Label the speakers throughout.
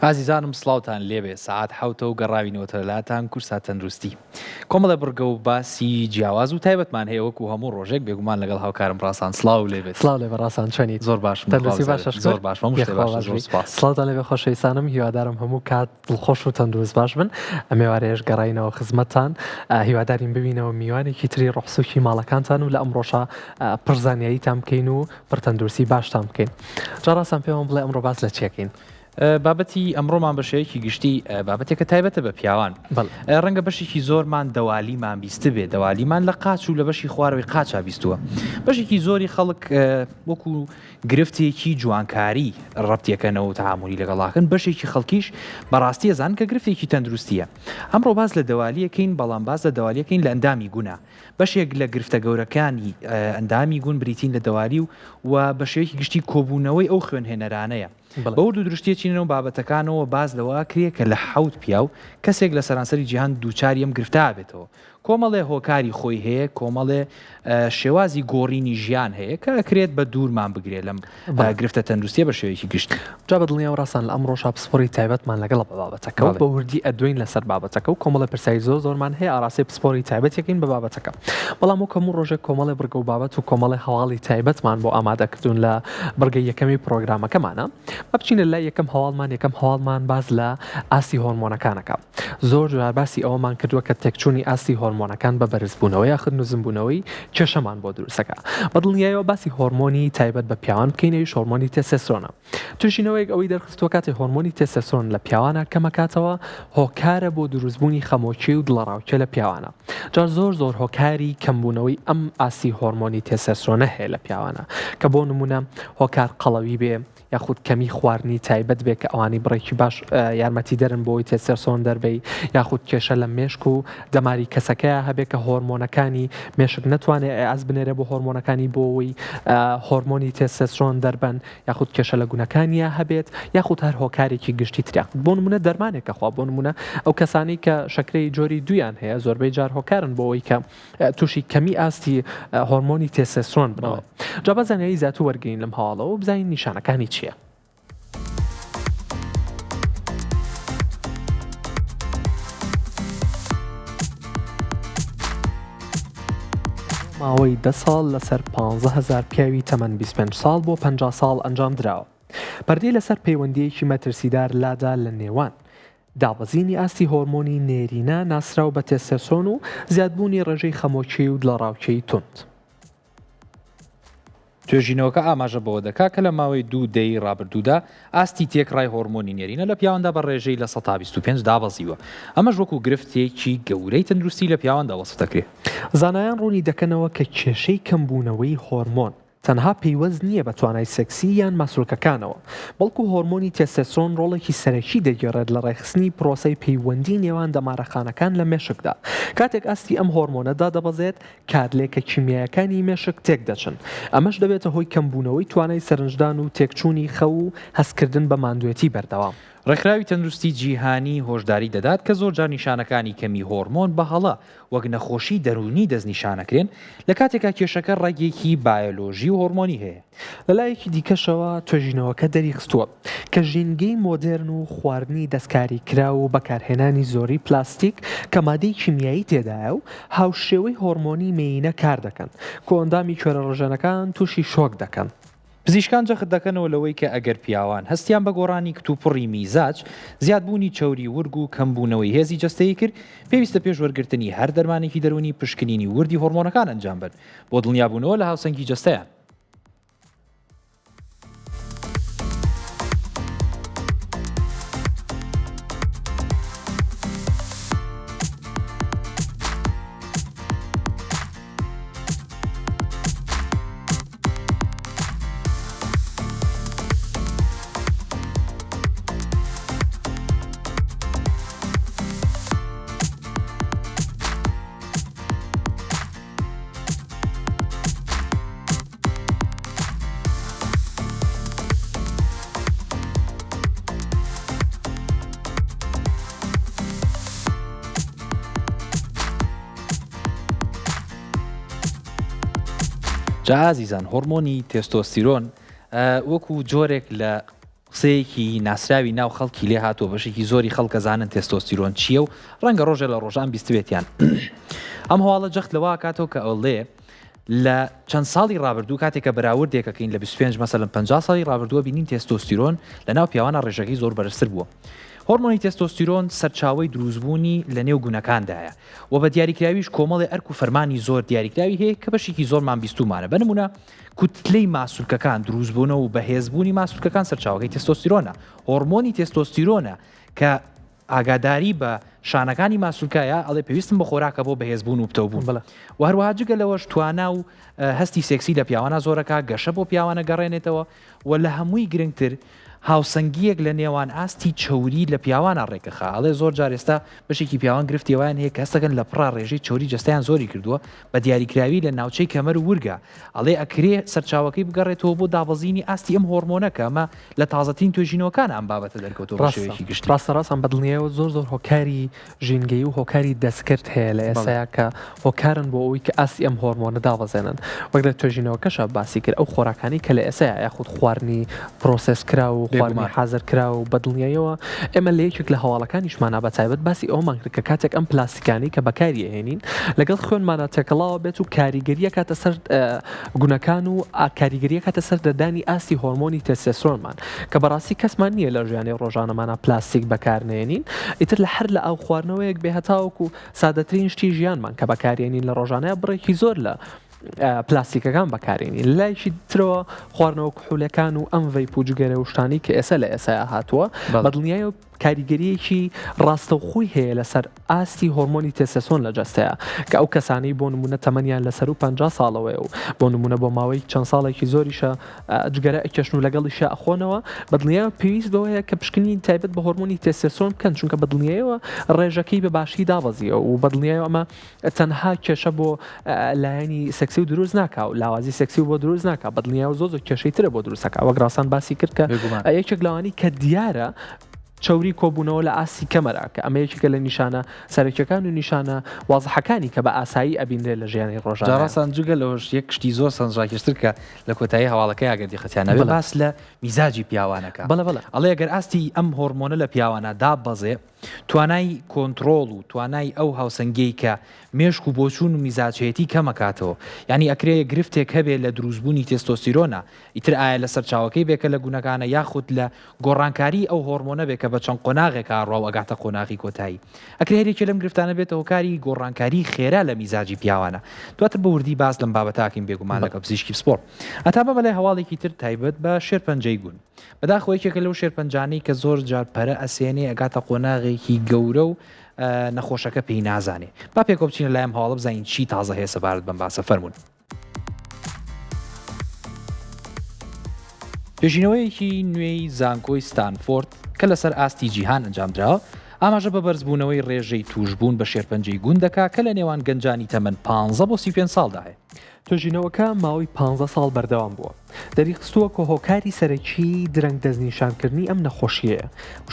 Speaker 1: ئازیزانم سڵاوتان لێبێ سەعات حەوتە و گەڕاوینەوەتە لاتان کورسات تەندروستی کۆمەڵێ بڕگە و باسی جیاواز و تایبەتمان هەیە وەکو هەموو ڕۆژێک بێگومان لەگەڵ هاوکارم ڕاسان سڵاو لێبێت
Speaker 2: سڵاو لێبێ ڕاسان چۆنیت
Speaker 1: زۆر باشم
Speaker 2: تەندروستی باشە شکر
Speaker 1: زۆر باشم هەموو شتێ
Speaker 2: یەخوا
Speaker 1: باشە
Speaker 2: باش
Speaker 1: زۆر
Speaker 2: بی
Speaker 1: سپاس
Speaker 2: سڵاوتان لێبێ خۆشەویستانم هیوادارم هەموو کات دڵخۆش و تەندروست باش بن ئەم ئێوارەیەش گەڕاینەوە خزمەتتان هیوادارین ببینەوە میوانێکی تری ڕۆحسوکی ماڵەکانتان و لە ئەمڕۆشا پڕ زانیاریتان بکەین و پڕ تەندروستی باشتان بکەین جا ڕاستان پێمان بڵێ ئەمڕۆ باس لە چیەکەین؟
Speaker 1: بابەتی ئەمڕۆمان بە شێوەیەکی گشتی بابەتێکە تایبەتە بە پیاوان. ڕەنگە بەشێکی زۆرمان دەوالیمان بیستبێ، دەوالیمان لە قاچ و لە بەشی خوارەوەی قاچا بیستووە. بەشێکی زۆری خەڵک وەکو گرفتێکی جوانکاری ڕەبتیەکەنەوە و تەعامولی لەگەڵاکەن، بەشێکی خەڵکیش بەڕاستی ئەزانن کە گرفتێکی تەندروستیە. ئەمڕۆ باس لە دەوالیەکەین، بەڵام باس لە دەوالیەکەین لە ئەندامی گونە. بەشێک لە گرفتە گەورەکانی ئەندامی گون بریتین لە دەوالی و و بە شێوەیەکی گشتی کۆبوونەوەی ئەو خوێنهێنەرانەیە. بە ورد و درشتی ئەچینە نێو بابەتەکانەوە باس لەوە ئەکرێ کە لە حەوت پیاو کەسێک لە سەرانسەری جیهان دووچاری ئەم گرفتە ئەبێتەوە. کۆمەڵێ هۆکاری خۆی هەیە، کۆمەڵێ شێوازی گۆڕینی ژیان هەیە کە ئەکرێت بە دوورمان بگرێ لەم گرفتە تەندروستیە بە شێوەیەکی گشتی.
Speaker 2: جا بە دڵنیاوە ڕاستان لە ئەمڕۆشا پسپۆڕی تایبەتمان لەگەڵە بە بابەتەکە و بە وردی ئەدوێین لەسەر بابەتەکە و کۆمەڵێ پرسیاری زۆر زۆرمان هەیە ئاراستەی پسپۆڕی تایبەت یەکەین بە بابەتەکە بەڵام وەک هەموو ڕۆژێک کۆمەڵێ بڕگە و بابەت و کۆمەڵێ هەواڵی تایبەتمان بۆ ئامادە کردوون لە بڕگەی یەکەمی پڕۆگرامەکەمانە با بچینە لای یەکەم هەواڵمان یەکەم هەواڵمان باس لە ئاستی هۆرمۆنەکانەکە زۆر جار باسی ئەوەمان کردووە کە تێکچوونی ئاستی هۆرمۆنەکان بە بەرزبوونەوە یاخود نزمبوونەوەی کێشەمان بۆ دروستەکە بە دڵنیایەوە باسی هۆرمۆنی تایبەت بە پیاوان بکەین ئەویش هۆرمۆنی تێستۆسترۆنە توێژینەوەیەک ئەوەی دەرخستووە کاتێ هۆرمۆنی تێستۆسترۆن لە پیاوانە کەمەکاتەوە هۆکارە بۆ دروستبوونی خەمۆکی و دڵەڕاوکێ لە پیاوانە جا زۆر زۆر هۆکاری کەمبوونەوەی ئەم ئاستی هۆرمۆنی تێستۆسترۆنە هەیە لە پیاوانە کە بۆ نمونە هۆکار قەڵەوی بێ یاخود کەمی خواردنی تایبەت بێ کە ئەوانی بڕێکی باش یارمەتیدەرن بۆی تێستۆسترۆن دەربەی یاخود کێشە لە مێشک و دەماری کەسەکەیا هەبێ کە هۆرمۆنەکانی مێشک نەتوانێ ئاست بنێرێ بۆ هۆرمۆنەکانی بۆ ئەوەی هۆرمۆنی تێستۆسترۆن دەربەن یاخود کێشە لە گونەکانیا هەبێت یاخود هەر هۆکارێکی گشتی تر یاخود بۆ نمونە دەرمانێک کە خوا بۆ نمونە ئەو کەسانەی کە شەکرەی جۆری دویان هەیە زۆربەی جار هۆکارن بۆ ئەوەی کە تووشی کەمی ئاستی هۆرمۆنی تێستۆسترۆن بنەوە جا با زانیاری زیاتر وەرگین لەم هەواڵەوە بزانین نیشانەکانی چییە. ماوەی دە ساڵ لەسەر 15 هەزار پیاوی تەمەن 25 ساڵ بۆ 50 ساڵ ئەنجام دراوە. پەردەی لەسەر پەیوەندییەکی مەترسیدار لادا لە نێوان دابەزینی ئاستی هۆرمۆنی نێرینە ناسراو بە تێستۆسترۆن و زیادبوونی ڕێژەی خەمۆکی و دڵەڕاوکێی توند.
Speaker 1: توێژینەوەکە ئاماژە بەوە دەکات کە لە ماوەی دوو دەیەی ڕابردوودا ئاستی تێکڕای هۆرمۆنی نێرینە لە پیاواندا بە ڕێژەی 25% دابەزیوە، ئەمەش وەکو گرفتێکی گەورەی تەندروستی لە پیاواندا وەسف دەکرێت.
Speaker 2: زانایان ڕوونی دەکەنەوە کە کێشەی کەمبوونەوەی هۆرمۆن تەنها پەیوەست نییە بە توانای سێکسی یان ماسولکەکانەوە، بەڵکو هۆرمۆنی تێستۆسترۆن ڕۆڵێکی سەرەکی دەگێڕێت لە ڕێکخستنی پرۆسەی پەیوەندی نێوان دەمارەخانەکان لە مێشکدا. کاتێک ئاستی ئەم هۆرمۆنە دادەبەزێت، کارلێکە کیمیایەکانی مێشک تێکدەچن، ئەمەش دەبێتە هۆی کەمبوونەوەی توانای سەرنجدان و تێکچوونی خەو و هەستکردن بە ماندوێتی بەردەوام.
Speaker 1: ڕێکخراوی تەندروستی جیهانی هۆشداری دەدات کە زۆرجار نیشانەکانی کەمی هۆرمۆن بە هەڵە وەک نەخۆشی دەروونی دەستنیشانەکرێن، لە کاتێکا کێشەکە ڕەگێکی بایۆلۆژی و هۆرمۆنی هەیە.
Speaker 2: لە لایەکی دیکەشەوە توێژینەوەکە دەریخستووە کە ژینگەی مۆدێرن و خواردنی دەستکاریکراو و بەکارهێنانی زۆری پلاستیک کە مادەی کیمیایی تێدایە و هاوشێوەی هۆرمۆنی مێینە کاردەکەن، کۆئەندامی کوێرە ڕژێنەکان تووشی شۆک دەکەن.
Speaker 1: پزیشکان جەخت دەکەنەوە لەوەی کە ئەگەر پیاوان هەستیان بە گۆڕانی کتوپڕی میزاج، زیادبوونی چەوری ورگ و کەمبوونەوەی هێزی جەستەیی کرد، پێویستە پێش وەرگرتنی هەر دەرمانێکی دەروونی پشکنینی وردی هۆرمۆنەکان ئەنجام بەن بۆ دڵنیابوونەوە لە هاوسەنگی جەستەیان. جا ئازیزان هۆرمۆنی تێستۆستیرۆن وەکو جۆرێک لە. قسەیەکی ناسراوی ناو خەڵکی لێ هاتووە، بەشێکی زۆری خەڵک ئەزانن تێستۆستیرۆن چییە و ڕەنگە ڕۆژێ لە ڕۆژان بیستبێتیان. ئەم هەواڵە جەخت لەوە ئەکاتەوە کە ئەڵێ لە چەند ساڵی ڕابردوو کاتێک کە بەراوردێک ئەکەین لە 25 مەسەلەن 50 ساڵی ڕابردووە بینین تێستۆستیرۆن لە ناو پیاوانە ڕێژەکەی زۆر بەرزتر بووە. هۆرمۆنی تێستۆستیرۆن سەرچاوەی دروستبوونی لە نێو گونەکاندایە و بە دیاریکراویش کۆمەڵێ ئەرک و فەرمانی زۆر دیاریکراوی هەیە کە بەشێکی زۆرمان بیستوومانە بە نموونە کوتلەی ماسولکەکان، دروستبوونەوە و بەهێزبوونی ماسولکەکان سەرچاوەکەی تێستۆستیرۆنە. هۆرمۆنی تێستۆستیرۆنە کە ئاگاداری بە شانەکانی ماسولکایە ئەڵێ پێویستم بە خۆراکە بۆ بەهێزبوون و پتەوبوون.
Speaker 2: بەڵێ.
Speaker 1: و هەروەها جگە لەوەش توانا و هەستی سێکسی لە پیاوانە زۆرەکا، گەشە بۆ پیاوانە گەڕێنێتەوە و لە هەمووی گرنگتر هاوسەنگییەک لە نێوان ئاستی چەوری لە پیاوانا ڕێکەخا، ئەڵێ زۆر جار ئێستا بەشێکی پیاوان گرفتی ئەوەیان هەیە کە هەستەکەن لە پڕا ڕێژەی چەوری جەستەیان زۆری کردووە بە دیاریکراوی لە ناوچەی کەمەر و ورگا، ئەڵێ ئەکرێ سەرچاوەکەی بگەڕێتەوە بۆ دابەزینی ئاستی ئەم هۆرمۆنە کە ئەمە لە تازەترین توێژینەوەکانا ئەم بابەتە دەرکەوتووە بە
Speaker 2: ڕاستە
Speaker 1: شێوەیەکی گشتی.
Speaker 2: ڕاستە ڕاستە بە دڵنیایەوە زۆر زۆر هۆکاری ژینگەیی و هۆکاری دەستکرد هەیە لە
Speaker 1: بەڵێ.
Speaker 2: ئێستایا کە هۆکارن بۆ ئەوەی کە ئاستی ئەم هۆرمۆنە دابەزێنن وەک لە توێژینەوەکەشا باسی کرد ئەو خۆراکانەی کە لە ئێستایا یاخود خواردنی پرۆسێس کراو و خواردنی
Speaker 1: بێگومان.
Speaker 2: حازر کراو بە دڵنیاییەوە ئێمە لە یەکێک لە هەواڵەکانیشمانا بە تایبەت باسی ئەوەمان کرد کە کاتێک ئەم پلاستیکانەی کە بەکاری ئەهێنین لەگەڵ خوێنمانا تێکەڵاوە بێت و کاریگەری ئەکاتە سەر گونەکان و کاریگەری ئەکاتە سەر دەردانی ئاستی هۆرمۆنی تێستێسترۆنمان کە بەڕاستی کەسمان نییە لە ژیانی ڕۆژانەمانا پلاستیک بەکار نەیەنین ئیتر لە هەر لە ئاو خواردنەوەیەک بێ هەتاوەکو سادەترین شتی ژیانمان کە بەکارێنین لە ڕۆژانەیە بڕێکی زۆر لە پلاستیکەکان بەکارێنین لایکی ترەوە خواردنەوە کحولەکان و ئەم vape و جگەرە و شتانی کە ئێستا لە ئێسایا هاتووە بەدڵنیایە کاریگەریەکی ڕاستەوخۆی هەیە لەسەر ئاستی هۆرمۆنی تێستێسترۆن لە جەستەیە کە ئەو کەسانەی بۆ نمونە تەمەنیان لە سەروو 50 ساڵەوەیە و بۆ نمونە بۆ ماوەی چەند ساڵێکی زۆریشە جگەرە ئەکێشن و لەگەڵیشا ئەخۆنەوە بەدڵنیایەوە پێویست بەوەیە کە پشکنینی تایبەت بە هۆرمۆنی تێستێسترۆن بکەن چونکە بەدڵنیایەوە ڕێژەکەی بە باشی دابەزیوە و بەدڵنیایەوە ئەمە تەنها کێشە بۆ لایەنی سێکسی و دروست ناکا و لاوازی سێکسی و بۆ دروست ناکا بەدڵنیایەوە زۆر زۆر کێشەی ترە بۆ دروستەکە وەک ڕاستان باسی کرد کە یەکێک لەوانی کە دیارە چەوری کۆبوونەوە لە ئاستی کەمەرا کە ئەمە یەکێکە لە نیشانە سەرەکیەکان و نیشانە وازحەکانی کە بە ئاسایی ئەبینرێت لە ژیانی ڕۆژانە.
Speaker 1: جا ڕاستان جگە لەوەش یەک شتی زۆر سەرنجڕاکێشتر کە لە کۆتایی هەواڵەکەیا گەر دیقەتیان نەبێ باس لە میزاجی پیاوانەکە
Speaker 2: بەڵێ بەڵێ.
Speaker 1: ئەڵێ گەر ئاستی ئەم هۆرمۆنە لە پیاوانە داببەزێ توانای کۆنتڕۆڵ و توانای ئەو هاوسەنگیەی کە مێشک و بۆچوون و میزاجەیەتی کەمەکاتەوە یانی ئەکرێ گرفتێک هەبێ لە دروستبوونی تێستۆستیرۆنا ئیتر ئایا لە سەرچاوەکەی بێ کە لە گونەکانە یاخود لە گۆڕانکاریی ئەو هۆڕمۆنە بێ کە بە چەند قۆناغێکا ئەڕوا و ئەگاتە قۆناغی کۆتایی. ئەکرێ هەر یەکێ لەم گرفتانە بێتە هۆکاری گۆڕانکاریی خێرا لە میزاجی پیاوانە. دواتر بە وردی باس لەم بابەتە ئەکەین بێگومان لەگەڵ پزیشکی پسپۆڕ. هەتا بەمە لای هەواڵێکی تر تایبەت بە شێرپەنجەی گون. بەداخەوە یەکێکە لەو شێرپەنجانەی کە زۆر جار پەرە ئەسێنێ ئەگاتە قۆناغێکی گەورە و نەخۆشەکە پێی نازانێ. با پێکەوە بچینە لای ئەم هەواڵە بزانین چی تازە هەیە سەبارەت بەم باسە. فەرموون. توێژینەوەیەکی نوێی زانکۆی ستانفۆرد کە لەسەر ئاستی جیهان ئەنجامدراوە، ئاماژە بە بەرزبوونەوەی ڕێژەی تووشبوون بە شێرپەنجەی گون دەکا کە لە نێوان گەنجانی تەمەن 15 بۆ 35 ساڵدا هەیە.
Speaker 2: توێژینەوەکە ماوەی 15 ساڵ بەردەوام بووە، دەریخستووە کە هۆکاری سەرەکیی درەنگ دەستنیشانکردنی ئەم نەخۆشییەیە،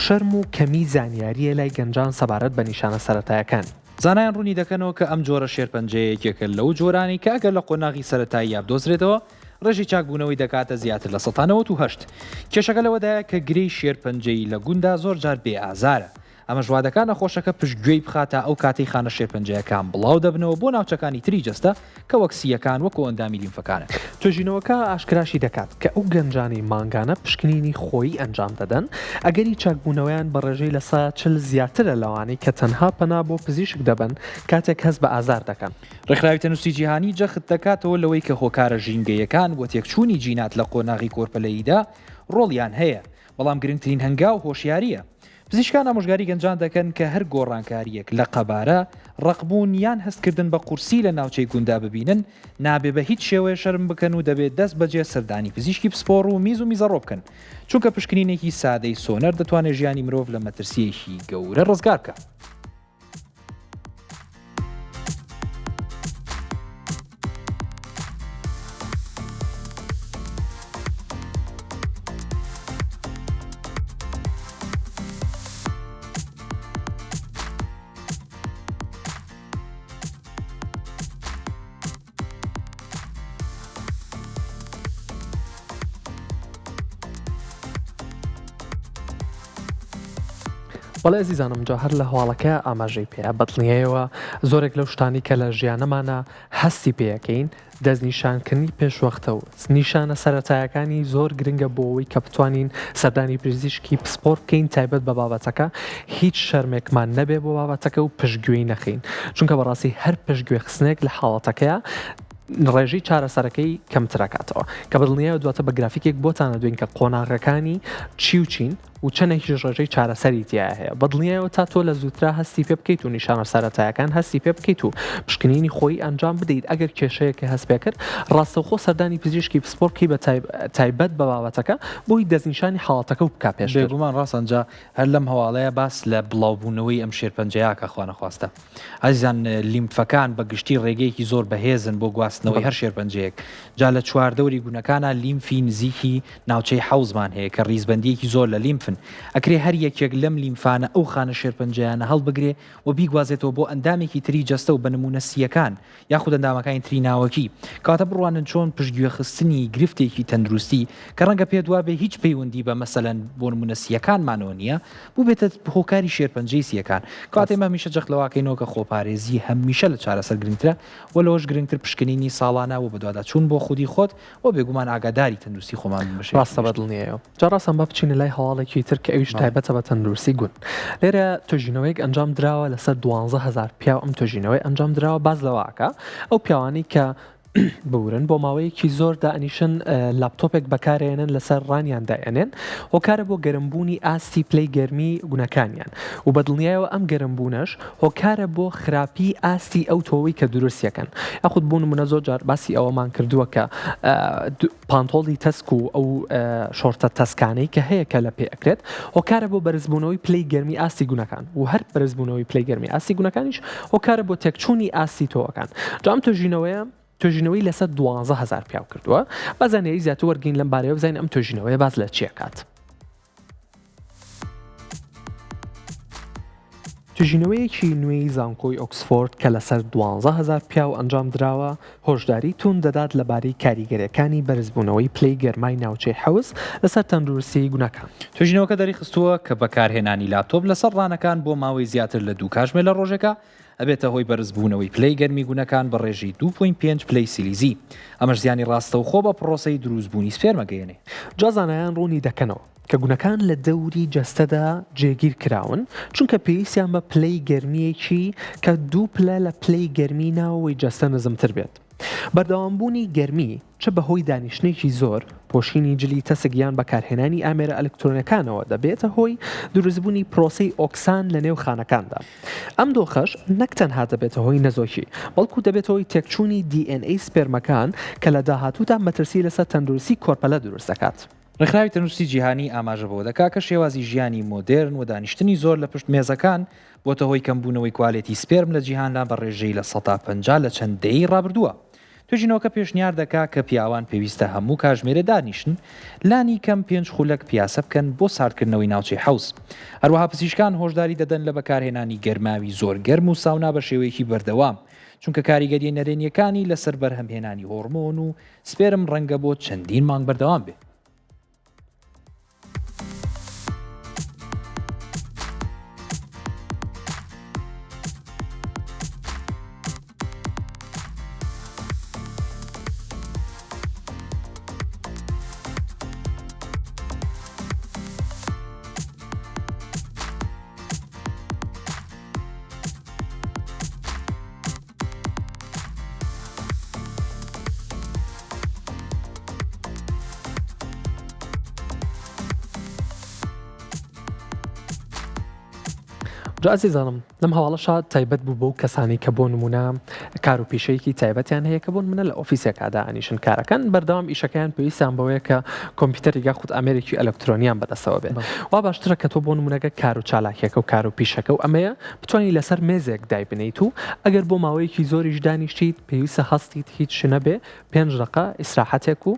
Speaker 2: شەرم و کەمیی زانیارییە لای گەنجان سەبارەت بە نیشانە سەرەتایەکانی.
Speaker 1: زانایان ڕوونی دەکەنەوە کە ئەم جۆرە شێرپەنجەیە یەکێکە لەو جۆرانەی کە ئەگەر لە قۆناغی سەرەتاییا بدۆزرێتەوە، ڕێژەی چاکبوونەوەی دەکاتە زیاتر 98%. کێشەکە لەوەدایە کە گرێی شێرپەنجەیی لە گوندا زۆرجار بێ ئازارە، ئەمەش وادەکات نەخۆشەکە پشتگوێی بخات تا ئەو کاتەی خانە شێرپەنجەیەکان بڵاو دەبنەوە بۆ ناوچەکانی تری جەستە کە وەک سییەکان و کۆئەندامی لیمفەکانن.
Speaker 2: توێژینەوەکە ئاشکراشی دەکات کە ئەو گەنجانەی مانگانە پشکنینی خۆیی ئەنجام دەدەن، ئەگەری چاکبوونەوەیان بە ڕێژەی 40% زیاترە لەوانەی کە تەنها پەنا بۆ پزیشک دەبەن کاتێک هەست بە ئازار دەکەن.
Speaker 1: ڕێکخراوی تەندروستی جیهانی جەخت دەکاتەوە لەوەی کە هۆکارە ژینگەیەکان و تێکچوونی جینات لە قۆناغی کۆرپەلەییدا ڕۆڵیان هەیە، بەڵام گرنگترین هەنگاو هۆشیارییە. پزیشکان ئامۆژگاری گەنجان دەکەن کە هەر گۆڕانکارییەک لە قەبارە، ڕەقبوون یان هەستکردن بە قورسی لە ناوچەی گوندا ببینن، نابێ بە هیچ شێوەیە شەرم بکەن و دەبێ دەست بەجێ سەردانی پزیشکی پسپۆڕ و میز و میزەڕۆ بکەن، چونکە پشکنینێکی سادەی سۆنەر دەتوانێ ژیانی مرۆڤ لە مەترسییەکی گەورە ڕزگار بکا.
Speaker 2: بەڵێ ئەزیزانم جا هەر لە هەواڵەکە ئاماژەی پێیە بەدڵنیایەوە زۆرێک لەو شتانی کە لە ژیانەمانە هەستی پێیەکەین دەستنیشانکردنی پێشوەختە و نیشانە سەرەتایەکانی زۆر گرنگە بۆ ئەوەی کە بتوانین سەردانی پزیشکی پسپۆر بکەین تایبەت بە بابەتەکە هیچ شەرمێکمان نەبێ بۆ بابەتەکە و پشتگوێی نەخەین چونکە بەڕاستی هەر پشتگوێ خستنێک لە حاڵەتەکەیە ڕێژەی چارەسەرەکەی کەمترەکاتەوە کە بەدڵنیایەوە دواتر بە گرافیکێک بۆتان ئەدوێین کە قۆناغەکانی چی و چین و چەندێکیش ڕێژەی چارەسەری تیا هەیە بەدڵنیایەوە تا تۆ لە زووترا هەستی پێ بکەیت و نیشانە سەرەتایەکان هەستی پێ بکەیت و پشکنینی خۆی ئەنجام بدەیت ئەگەر کێشەیەکە هەست پێ کرد ڕاستەوخۆ سەردانی پزیشکی پسپۆر بکەی بە تایبەت بە بابەتەکە بۆی دەستنیشانی حاڵەتەکە و بکا پێشتر.
Speaker 1: بێگومان ڕاستە جا هەر لەم هەواڵەیە باس لە بڵاوبوونەوەی ئەم شێرپەنجەیە کە خوانەخواستە ئازیزان لیمفەکان بە گشتی ڕێگەیەکی زۆر بەهێزن بۆ گواستنەوەی هەر شێرپەنجەیەک جا لە چواردەوری گونەکانا لیمفی نزیکی ناوچەی حەوزمان هەیە کە ڕیزبەندییەکی زۆر لە لیمفن ئەکرێ هەر یەکێک لەم لیمفانە ئەو خانە شێرپەنجەیانە هەڵبگرێ و بیگوازێتەوە بۆ ئەندامێکی تری جەستە و بە نموونە سییەکان یاخود ئەندامەکانی تری ناوەکی. کەواتە بڕوانن چۆن پشتگوێخستنی گرفتێکی تەندروستی کە ڕەنگە پێت وابێ هیچ پەیوەندی بە مەسەلەن بۆ نموونە سییەکانمانەوە نییە بووبێتە هۆکاری شێرپەنجەی سییەکان. کەواتە ئێمە هەمیشە جەخت لەوە ئەکەینەوە کە خۆپارێزی هەمیشە لە چارەسەر گرنگترە و لەوەش گرنگتر پشکنینی ساڵانە و بەدواداچوون بۆ خودی خۆت و بێگومان ئاگاداری تەندروستی خۆمان بین بە شێوەیەکی
Speaker 2: ڕاستە
Speaker 1: گشتی.
Speaker 2: بەدڵنیایەوە. جا ڕاستان با بچینە لای هەواڵێکی تر کە ئەویش تایبەتە بە تەندروستی گون. لێرە توێژینەوەیەک ئەنجام دراوە لەسەر 12 هەزار پیاو ئەم توێژینەوەی ئەنجام دراوە باس لەوە ئەکا ئەو پیاوانەی کە ببورن بۆ ماوەیەکی زۆر دائەنیشن لاپتۆپێک بەکارێنن لەسەر ڕانیان دائەنێن هۆکارە بۆ گەرمبوونی ئاستی پلەی گەرمی گونەکانیان و بەدڵنیایەوە ئەم گەرمبوونەش هۆکارە بۆ خراپی ئاستی ئەو تۆوەی کە دروستیەکەن یاخود بۆ نمونە زۆر جار باسی ئەوەمان کردووە کە پانتۆڵی تەسک و ئەو شۆرتە تەسکانەی کە هەیە کە لە پێ ئەکرێت هۆکارە بۆ بەرزبوونەوەی پلەی گەرمی ئاستی گونەکان و هەر بەرزبوونەوەی پلەی گەرمی ئاستی گونەکانیش هۆکارە بۆ تێکچوونی ئاستی تۆوەکان جا ئەم توێژینەوەیە توێژینەوەی لەسەر 12 هەزار پیاو کردووە با زانیاری زیاتر وەرگین لەم بارەیەوە بزانین ئەم توێژینەوەیە باس لە چی ئەکات. توێژینەوەیەکی نوێی زانکۆی ئۆکسفۆرد کە لەسەر 12 هەزار پیاو ئەنجامدراوە، هۆشداری توند دەدات لەبارەی کاریگەرییەکانی بەرزبوونەوەی پلەی گەرمای ناوچەی حەوز لەسەر تەندروستیی گونەکان.
Speaker 1: توێژینەوەکە دەریخستووە کە بەکارهێنانی لاپتۆپ لەسەر ڕانەکان بۆ ماوەی زیاتر لە دوو کاژمێر لە ڕۆژێکا ئەبێتە هۆی بەرزبوونەوەی پلەی گەرمی گونەکان بە ڕێژەی دوو point پێنج پلەی سیلیزی، ئەمەش زیانی ڕاستەوخۆ بە پڕۆسەی دروستبوونی سپێرم ئەگەیەنێ.
Speaker 2: جا زانایان ڕوونی دەکەنەوە کە گونەکان لە دەوری جەستەدا جێگیر کراون، چونکە پێویستیان بە پلەی گەرمییەکی کە دوو پلە لە پلەی گەرمی ناوەوەی جەستە نزمتر بێت. بەردەوامبوونی گەرمی چ بەهۆی دانیشتنێکی زۆر، پۆشینی جلی تەسک یان بەکارهێنانی ئامێرە ئەلکترۆنیەکانەوە دەبێتە هۆی دروستبوونی پرۆسەی ئۆکسان لەنێو خانەکاندا. ئەم دۆخەش نەک تەنها دەبێتە هۆی نەزۆکی، بەڵکو دەبێتە هۆی تێکچوونی DNA سپێرمەکان کە لە داهاتوودا مەترسی لەسەر تەندروستی کۆرپەلە دروست دەکات.
Speaker 1: ڕێکخراوی تەندروستی جیهانی ئاماژە بەوە دەکات کە شێوازی ژیانی مۆدێرن و دانیشتنی زۆر لە پشت مێزەکان بۆتە هۆی کەمبوونەوەی کوالێتی سپێرم لە جیهاندا بە ڕێژەی 50% لە چەند دەیەی ڕابردووە. توێژینەوەکە پێشنیار دەکا کە پیاوان پێویستە هەموو کاژمێرێ دانیشن لانی کەم پێنج خولەک پیاسە بکەن بۆ ساردکردنەوەی ناوچەی حەوز. هەروەها پزیشکان هۆشداری دەدەن لە بەکارهێنانی گەرماوی زۆر گەرم و ساونا بە شێوەیەکی بەردەوام، چونکە کاریگەرییە نەرێنییەکانی لەسەر بەرهەمهێنانی هۆڕمۆن و سپێرم ڕەنگە بۆ چەندین مانگ بەردەوام بێ.
Speaker 2: جا ئازیزانم لەم هەواڵەشا تایبەت بوو بەو کەسانی کە بۆ نمونە کار و پیشەیەکی تایبەتیان هەیە کە بۆ نمونە لە ئۆفیسێکا دائەنیشن کارەکەن بەردەوام ئیشەکەیان پێویستیان بەوەیە کە کۆمپیوتەرێک یاخود ئامێرێکی ئەلکترۆنیان بەدەستەوە بێت وا باشترە کە تۆ بۆ نمونەگە کار و چالاکیەکە و کار و پیشەکە و ئەمەیە بتوانی لەسەر مێزێک دایبنێیت و ئەگەر بۆ ماوەیەکی زۆریش دانیشتیت پێویستە هەستیت هیچ نەبێ پێنج دەقە ئیسراحەتێک و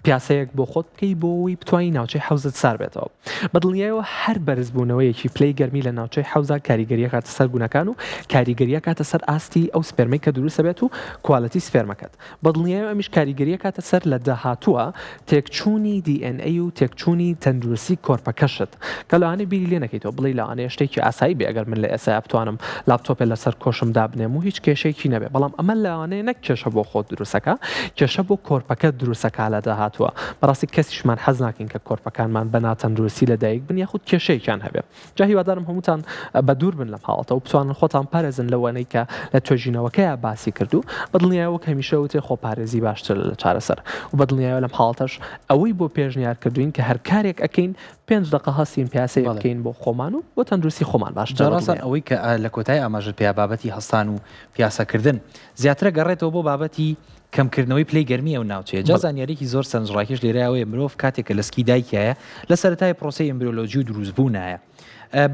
Speaker 2: پیاسەیەک بۆ خۆت بکەی بۆ ئەوەی بتوانی ناوچەی حەوزت سار بێتەوە. بە دڵنیایەوە هەر بەرزبوونەوەیەکی پلەی گەرمی لە ناوچەی. ناوچەی حەوزا کاریگەری ئەکاتە سەر گونەکان و کاریگەری ئەکاتە سەر ئاستی ئەو سپێرمەی کە دروست ئەبێت و quality سپێرمەکەت. بە دڵنیایەوە ئەمیش کاریگەری ئەکاتە سەر لە داهاتووە تێکچوونی DNA و تێکچوونی تەندروستی کۆرپەکەشت کە لەوانەیە بیری لێ نەکەیتەوە بڵێی لەوانەیە شتێکی ئاسایی بێ ئەگەر من لە ئێستایا بتوانم لاپتۆپێ لەسەر کۆشم دابنێم و هیچ کێشەیەکی نەبێ بەڵام ئەمە لەوانەیە نەک کێشە بۆ خۆت دروستەکا کێشە بۆ کۆرپەکەت دروستەکا لە داهاتووە بەڕاستی کەسیشمان حەز ناکەین کە کۆرپەکانمان بە ناتەندروستی لەدایک بن یاخود کێشەیەکیان هەبێ. جا هیوادارم هەمووتان بەدوور بن لەم حاڵەتە و بتوانن خۆتان پارێزن لەوانەی کە لە توێژینەوەکەیا باسی کرد و بەدڵنیایەوە وەک هەمیشە وتێ خۆپارێزی باشترە لە چارەسەر و بەدڵنیایەوە لەم حاڵەتەش ئەوەی بۆ پێشنیار کردوین کە هەر کارێک ئەکەین پێنج دەقە هەستین پیاسەیەک
Speaker 1: بەڵێ.
Speaker 2: بکەین بۆ خۆمان و بۆ تەندروستی خۆمان باشترە
Speaker 1: جا ڕاستان
Speaker 2: بەدڵنیایەوە.
Speaker 1: ئەوەی کە لە کۆتایی ئاماژەت پێیا بابەتی هەستان و پیاسەکردن زیاترە گەڕێتەوە بۆ بابەتی کەمکردنەوەی پلەی گەرمی ئەو ناوچەیە. جا
Speaker 2: بەڵێ.
Speaker 1: زانیاریەکی زۆر سەرنجڕاکێش لێرەیا ئەوەیە مرۆڤ کاتێک کە لە سکی دایکیایە لە سەرەتای پرۆسەی ئێمبریۆلۆجی و دروستبوونایە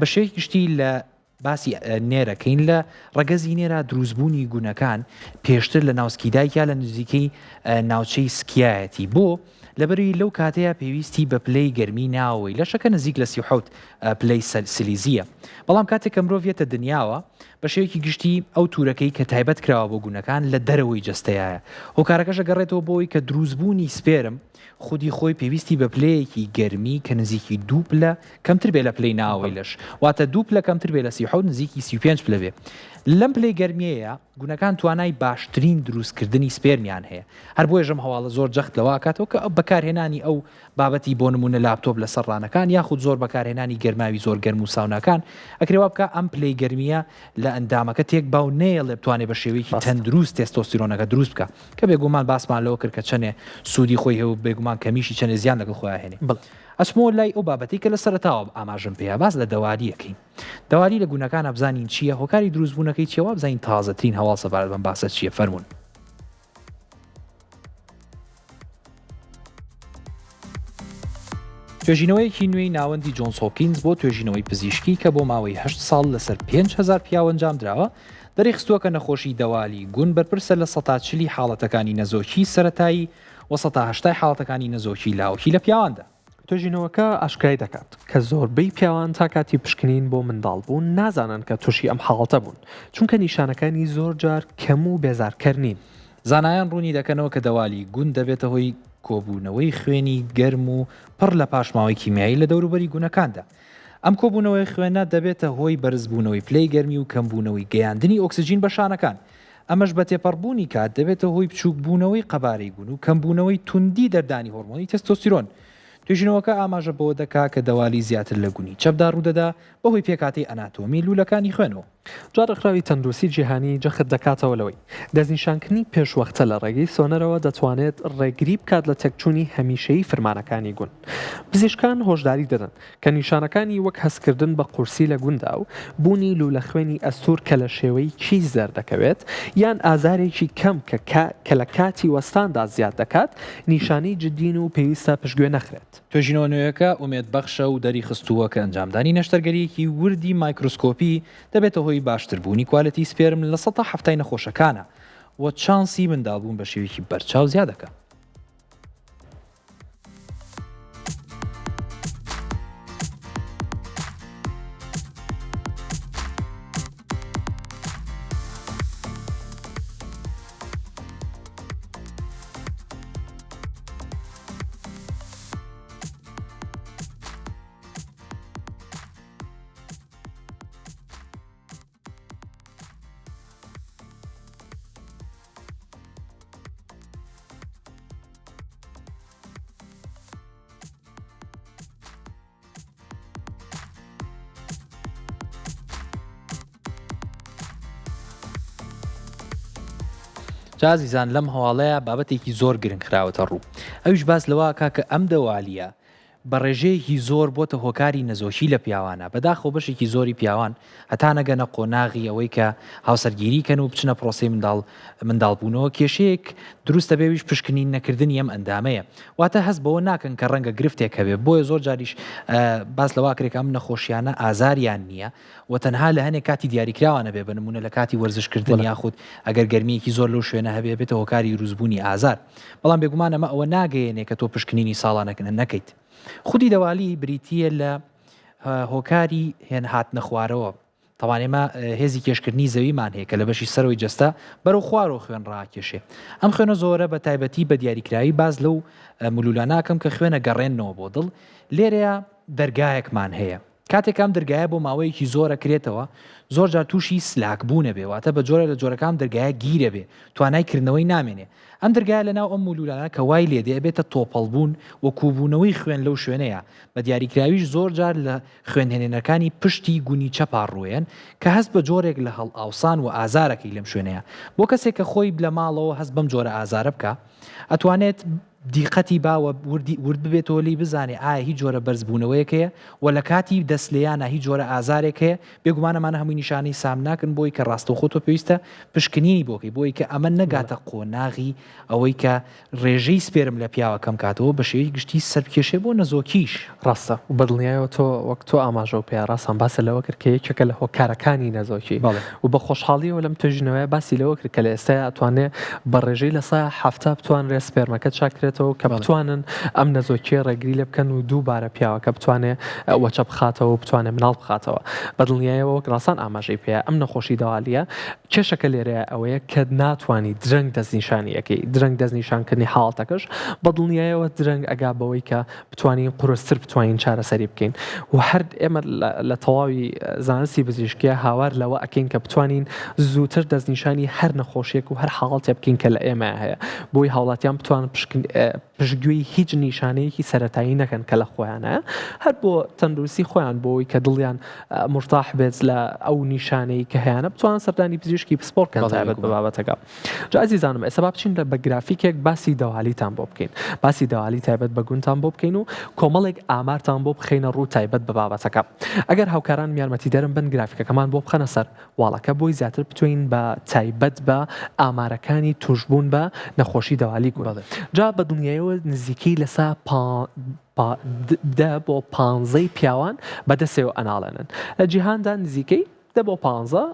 Speaker 1: بە شێوەیەکی گشتی لە باسی نێرەکەین لە ڕەگەزی نێرا دروستبوونی گونەکان پێشتر لە ناو سکی دایکیا لە نزیکەی ناوچەی سکیایەتی بۆ لەبەروی لەو کاتەیە پێویستی بە پلەی گەرمی ناوەوەی لەشەکە نزیک لە 37 پلەی سلیزیە بەڵام کاتێک کە مرۆڤ یەتە دنیاوە بە شێوەیەکی گشتی ئەو تورەکەی کە تایبەت کراوە بۆ گونەکان لە دەرەوەی جەستەیایە هۆکارەکەش ئەگەڕێتەوە بۆ ئەوەی کە دروستبوونی سپێرم خودی خۆی پێویستی بە پلەیەکی گەرمی کە نزیکی دوو پلە کەمتر بێ لە پلەی ناوەوەی لەش واتە دوو پلە کەمتر بێ لە 37 نزیکی 35 پلە بێ لەم پلەی گەرمیەیە گونەکان توانای باشترین دروستکردنی سپێرمیان هەیە هەر بۆیەش ئەم هەواڵە زۆر جەخت لەوە ئەکاتەوە کە بەکارهێنانی ئەو بابەتی بۆ نموونە لاپتۆپ لەسەر ڕانەکان یاخود زۆر بەکارهێنانی گەرماوی زۆر گەرم و ساوناکان ئەکرێ وا بکا ئەم پلەی گەرمییە لە ئەندامەکە تێک با و نەیەڵێ بتوانێ بە شێوەیەکی
Speaker 2: ڕاستە.
Speaker 1: تەندروست تێستۆستیرۆنەکە دروست بکا کە بێگومان باسمان لەوە کرد کە چەنێ سوودی خۆی هەیە و بێگومان کەمیشی چەنێ زیان لەگەڵ خۆیا هێنێ.
Speaker 2: بەڵێ.
Speaker 1: ئەچمەوە لای ئەو بابەتەی کە لە سەرەتاوە ئاماژەم پێیا باس لە دەواری ئەکەین. دەواری لە گونەکانا بزانین چییە هۆکاری دروست بوونەکەی چییە وابزانین تازەترین هەواڵ سەبارەت بەم باسە چییە فەرموون. توێژینەوەیەکی نوێی ناوەندی جۆنس هۆپکینز بۆ توێژینەوەی پزیشکی کە بۆ ماوەی هەشت ساڵ لەسەر 5000 پیاو ئەنجامدراوە دەریخستووە کە نەخۆشی دەوالی گون بەرپرسە لە سەتا چلی حاڵەتەکانی نەزۆکی سەرەتایی و سەتا هەشتای حاڵەتەکانی نەزۆکی لاوەکی لە پیاواندا.
Speaker 2: توێژینەوەکە ئاشکرای دەکات کە زۆربەی پیاوان تا کاتی پشکنین بۆ منداڵبوون نازانن کە تووشی ئەم حاڵەتە بوون، چونکە نیشانەکانی زۆرجار کەم و بێزارکەر نین.
Speaker 1: زانایان ڕوونی دەکەنەوە کە دەوالی گون دەبێتە هۆی کۆبوونەوەی خوێنی گەرم و پڕ لە پاشماوەی کیمیایی لە دەوروبەری گونەکاندا. ئەم کۆبوونەوەی خوێنە دەبێتە هۆی بەرزبوونەوەی پلەی گەرمی و کەمبوونەوەی گەیاندنی ئۆکسجین بە شانەکان. ئەمەش بە تێپەڕبوونی کات دەبێتە هۆی بچووکبوونەوەی قەبارەی گون و کەمبوونەوەی توندی دەردانی هۆرمۆنی تێستۆستیرۆن. توێژینەوەکە ئاماژە بەوە دەکا کە دەوالی زیاتر لە گونی چەپدا ڕوودەدا بەهۆی پێکهاتەی ئەناتۆمی لوولەکانی خوێنەوە.
Speaker 2: جا ڕێکخراوی تەندروستی جیهانی جەخت دەکاتەوە لەوەی، دەستنیشانکردنی پێشوەختە لە ڕێگەی سۆنەرەوە دەتوانێت ڕێگری بکات لە تێکچوونی هەمیشەیی فرمانەکانی گون. پزیشکان هۆشداری دەدەن کە نیشانەکانی وەک هەستکردن بە قورسی لە گوندا و بوونی لوولە خوێنی ئەستوور کە لە شێوەی کیس دەردەکەوێت یان ئازارێکی کەم کە کە لە کاتی وەستاندا زیاد دەکات، نیشانەی جددین و پێویستە پشتگوێ نەخرێت.
Speaker 1: توێژینەوە نوێیەکە ئومێدبەخشە و دەریخستووە کە ئەنجامدانی نەشتەرگەرییەکی وردی مایکرۆسکۆپی دەبێتە هۆی باشتربوونی کوالێتی سپێرم لە سەتا حەفتای نەخۆشەکانە و چانسی منداڵبوون بە شێوەیەکی بەرچاو زیاد دەکات. جا ئازیزان لەم هەواڵەیە بابەتێکی زۆر گرنگ خراوەتە ڕوو ئەویش باس لەوە ئەکا کە ئەم دەوالیە بە ڕێژەیەکی زۆر بۆتە هۆکاری نەزۆکی لە پیاوانە بەداخەوە بەشێکی زۆری پیاوان هەتا نەگەنە قۆناغی ئەوەی کە هاوسەرگیری کەن و بچنە پرۆسەی منداڵ منداڵبوونەوە کێشەیەک دروست دەبێ ویش پشکنین نەکردنی ئەم ئەندامەیە واتە هەست بەوە ناکەن کە ڕەنگە گرفتێک هەبێ بۆیە زۆر جاریش باس لەوە کرێ کە ئەم نەخۆشیانە ئازاریان نییە و تەنها لە هەنێک کاتی دیاریکراوە نەبێ بە نمونە لە کاتی وەرزشکردن یاخود ئەگەر گەرمیەکی زۆر لەو شوێنە هەبێ بێتە هۆکاری دروستبوونی ئازار بەڵام بێگومان ئەمە ئەوە ناگەیەنێ کە تۆ پشکنینی ساڵانە نەکەیت. خودی دەوالی بریتییە لە. هۆکاری هێن هاتنە خوارەوە تەوان ئێمە هێزی کێشکردنی زەویمان هەیە کە لە بەشی سەرەوەی جەستە بەرەو خوارەوە خوێن ڕاکێشێ ئەم خوێنە زۆرە بە تایبەتی بە دیاریکراوی باز لەو مولولە ناکەم کە خوێنە گەڕێنەوە بۆ دڵ لێرەیە دەرگایەکمان هەیە کاتێک ئەم دەرگایە بۆ ماوەیەکی زۆرە کرێتەوە زۆر جار تووشی سلاک بوونە بێ واتە بە جۆرە لە جۆرەکان دەرگایە گیرە بێ توانای کردنەوەی نامێنێ ئەم دەرگایە لە ناو ئەم مولولانە کە وای لێ دێ ئەبێتە تۆپەڵ بوون و کوبوونەوەی خوێن لەو شوێنەیە بە دیاریکراویش زۆر جار لە خوێنهێنەکانی پشتی گونی چەپا ڕووێن کە هەست بە جۆرێک لە هەڵئاوسان و ئازارەکەی لەم شوێنەیە بۆ کەسێک کە خۆی لە ماڵەوە هەست بەم جۆرە ئازارە بکا ئەتوانێت دیقەتی با و وردی ورد ببێتەوە لێی بزانێ ئایا هیچ جۆرە بەرزبوونەوەیەک هەیە و لە کاتی دەست لێیانا هیچ جۆرە ئازارێک هەیە بێگومان ئەمانە هەمووی نیشانەی سامناکن بۆی کە ڕاستەوخۆ تۆ پێویستە پشکنینی بۆ کەی بۆی کە ئەمە نەگاتە قۆناغی ئەوەی کە ڕێژەی سپێرم لە پیاوە کەم کاتەوە بە شێوەی گشتی سەربکێشێ بۆ نەزۆکیش.
Speaker 2: ڕاستە و بەدڵنیایەوە تۆ وەک تۆ ئاماژەو پێیا ڕاستان باست لەوە کرد کە یەکێکە لە هۆکارەکانی نەزۆکی
Speaker 1: بەڵێ.
Speaker 2: و بە خۆشحاڵیەوە لەم توێژینەوەیە باسی لەوە کرد کە لە ئێستایا ئەتوانێ بە ڕێژەی 70% بتوانرێ سپێرمەکە چاکرێتەوە کە بتوانن ئەم نەزۆکیە ڕێگری لێ بکەن و دووبارە پیاوەکە بتوانێ وەچە بخاتەوە و بتوانێ مناڵ بخاتەوە. بە دڵنیایەوە وەک ڕاسان ئاماژەی پێیا ئەم نەخۆشی دەوالیە کێشەکە لێرەیە ئەوەیە کە ناتوانی درەنگ دەستنیشانی ئەکەی درەنگ دەستنیشانکردنی حاڵەتەکەش بە دڵنیایەوە درەنگ ئەگا بەوەی کە بتوانین قورستر بتوانین چارەسەری بکەین و هەر ئێمە لە تەواوی زانستی پزیشکیە هاوار لەوە ئەکەین کە بتوانین زووتر دەستنیشانی هەر نەخۆشیێک و هەر حاڵەتێ بکەین کە لە ئێمە هەیە بۆی هاوڵاتیان بتوان پشتگوێی هیچ نیشانەیەکی سەتایی نەکەن کە لە خۆیانە هەر بۆ تەندروستی خۆیان بۆی کە دڵیان مرتاح بێت لە ئەو نیشانەی کە هەیەە بتوان سەردانی پزیشکی پسپۆر کەن تایبەت بە بابەتەکە. جا ئەزیزانم ئێستا با بچین لە بە گرافیکێک باسی دەوالیتان بۆ بکەین باسی دەوالی تایبەت بە گونتان بۆ بکەین و کۆمەڵێک ئامارتان بۆ بخەینە ڕوو تایبەت بە بابەتەکە ئەگەر هاوکارانم یارمەتیدەرم بن گرافیکەکەمان بۆ بخەنە سەر wall ەکە بۆی زیاتر بتوین بە تایبەت بە ئامارەکانی توشبوون بە نەخۆشی دەوالی گون جا بە دڵنیایەوە نزیکەی لەسا دە بۆ پانزەی پیاوان بەدەسەوە ئەناڵێنن لە جیهاندا نزیکەی دە بۆ پانزە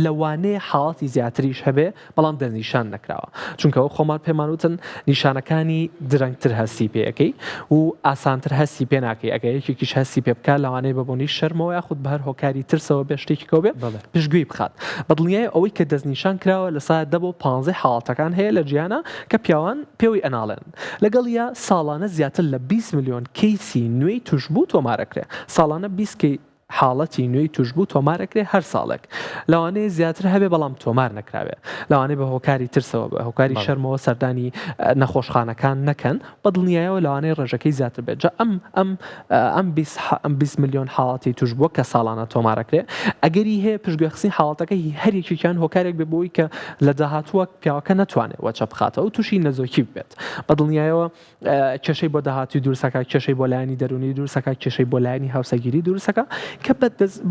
Speaker 2: لەوانەیە حاڵەتی زیاتریش هەبێ بەڵام دەستنیشان نەکراوە چونکە وەک خۆمان پێمان وتن نیشانەکانی درەنگتر هەستی پێ ئەکەی و ئاسانتر هەستی پێ ناکەی ئەگەر یەکێکیش هەستی پێ بکات لەوانەیە بە بۆنەی شەرمەوە یاخود بە هەر هۆکاری ترسەوە بێ شتێکی کەو بێ پشتگوێی بخات بە دڵنیایی ئەوەی کە دەستنیشان کراوە لە سا دە بۆ پانزەی حاڵەتەکان هەیە لە جیهانا کە پیاوان پێوەی ئەناڵێنن لەگەڵیا ساڵانە زیاتر لە 20 ملیۆن کەیسی نوێی توشبوو تۆمارەکرێ ساڵانە 20 کەی حاڵەتی نوێی توشبوو تۆمار ئەکرێ هەر ساڵێک. لەوانەیە زیاتر هەبێ بەڵام تۆمار نەکرابێ. لەوانەیە بە هۆکاری ترسەوە، بە هۆکاری شەرمەوە سەردانی نەخۆشخانەکان نەکەن، بە دڵنیایەوە لەوانەیە ڕێژەکەی زیاتر بێت. جا ئەم ئەم ئەم 20 ئەم 20 ملیۆن حاڵەتی توشبووە کە ساڵانە تۆمار ئەکرێ، ئەگەری هەیە پشتگوێخستنی حاڵەتەکە هی هەر یەکێکیان هۆکارێک بێ بۆ ئەوەی کە لە داهاتووە پیاوەکە نەتوانێ وەچە بخاتەوە و تووشی نەزۆکی ببێت. بە دڵنیایەوە کێشەی بۆ داهاتووی دروستەکە کێشەی بۆ لایەنی دەروونی دروستەکە کێشەی بۆ لایەنی هاوسەرگیری دروستەکە کە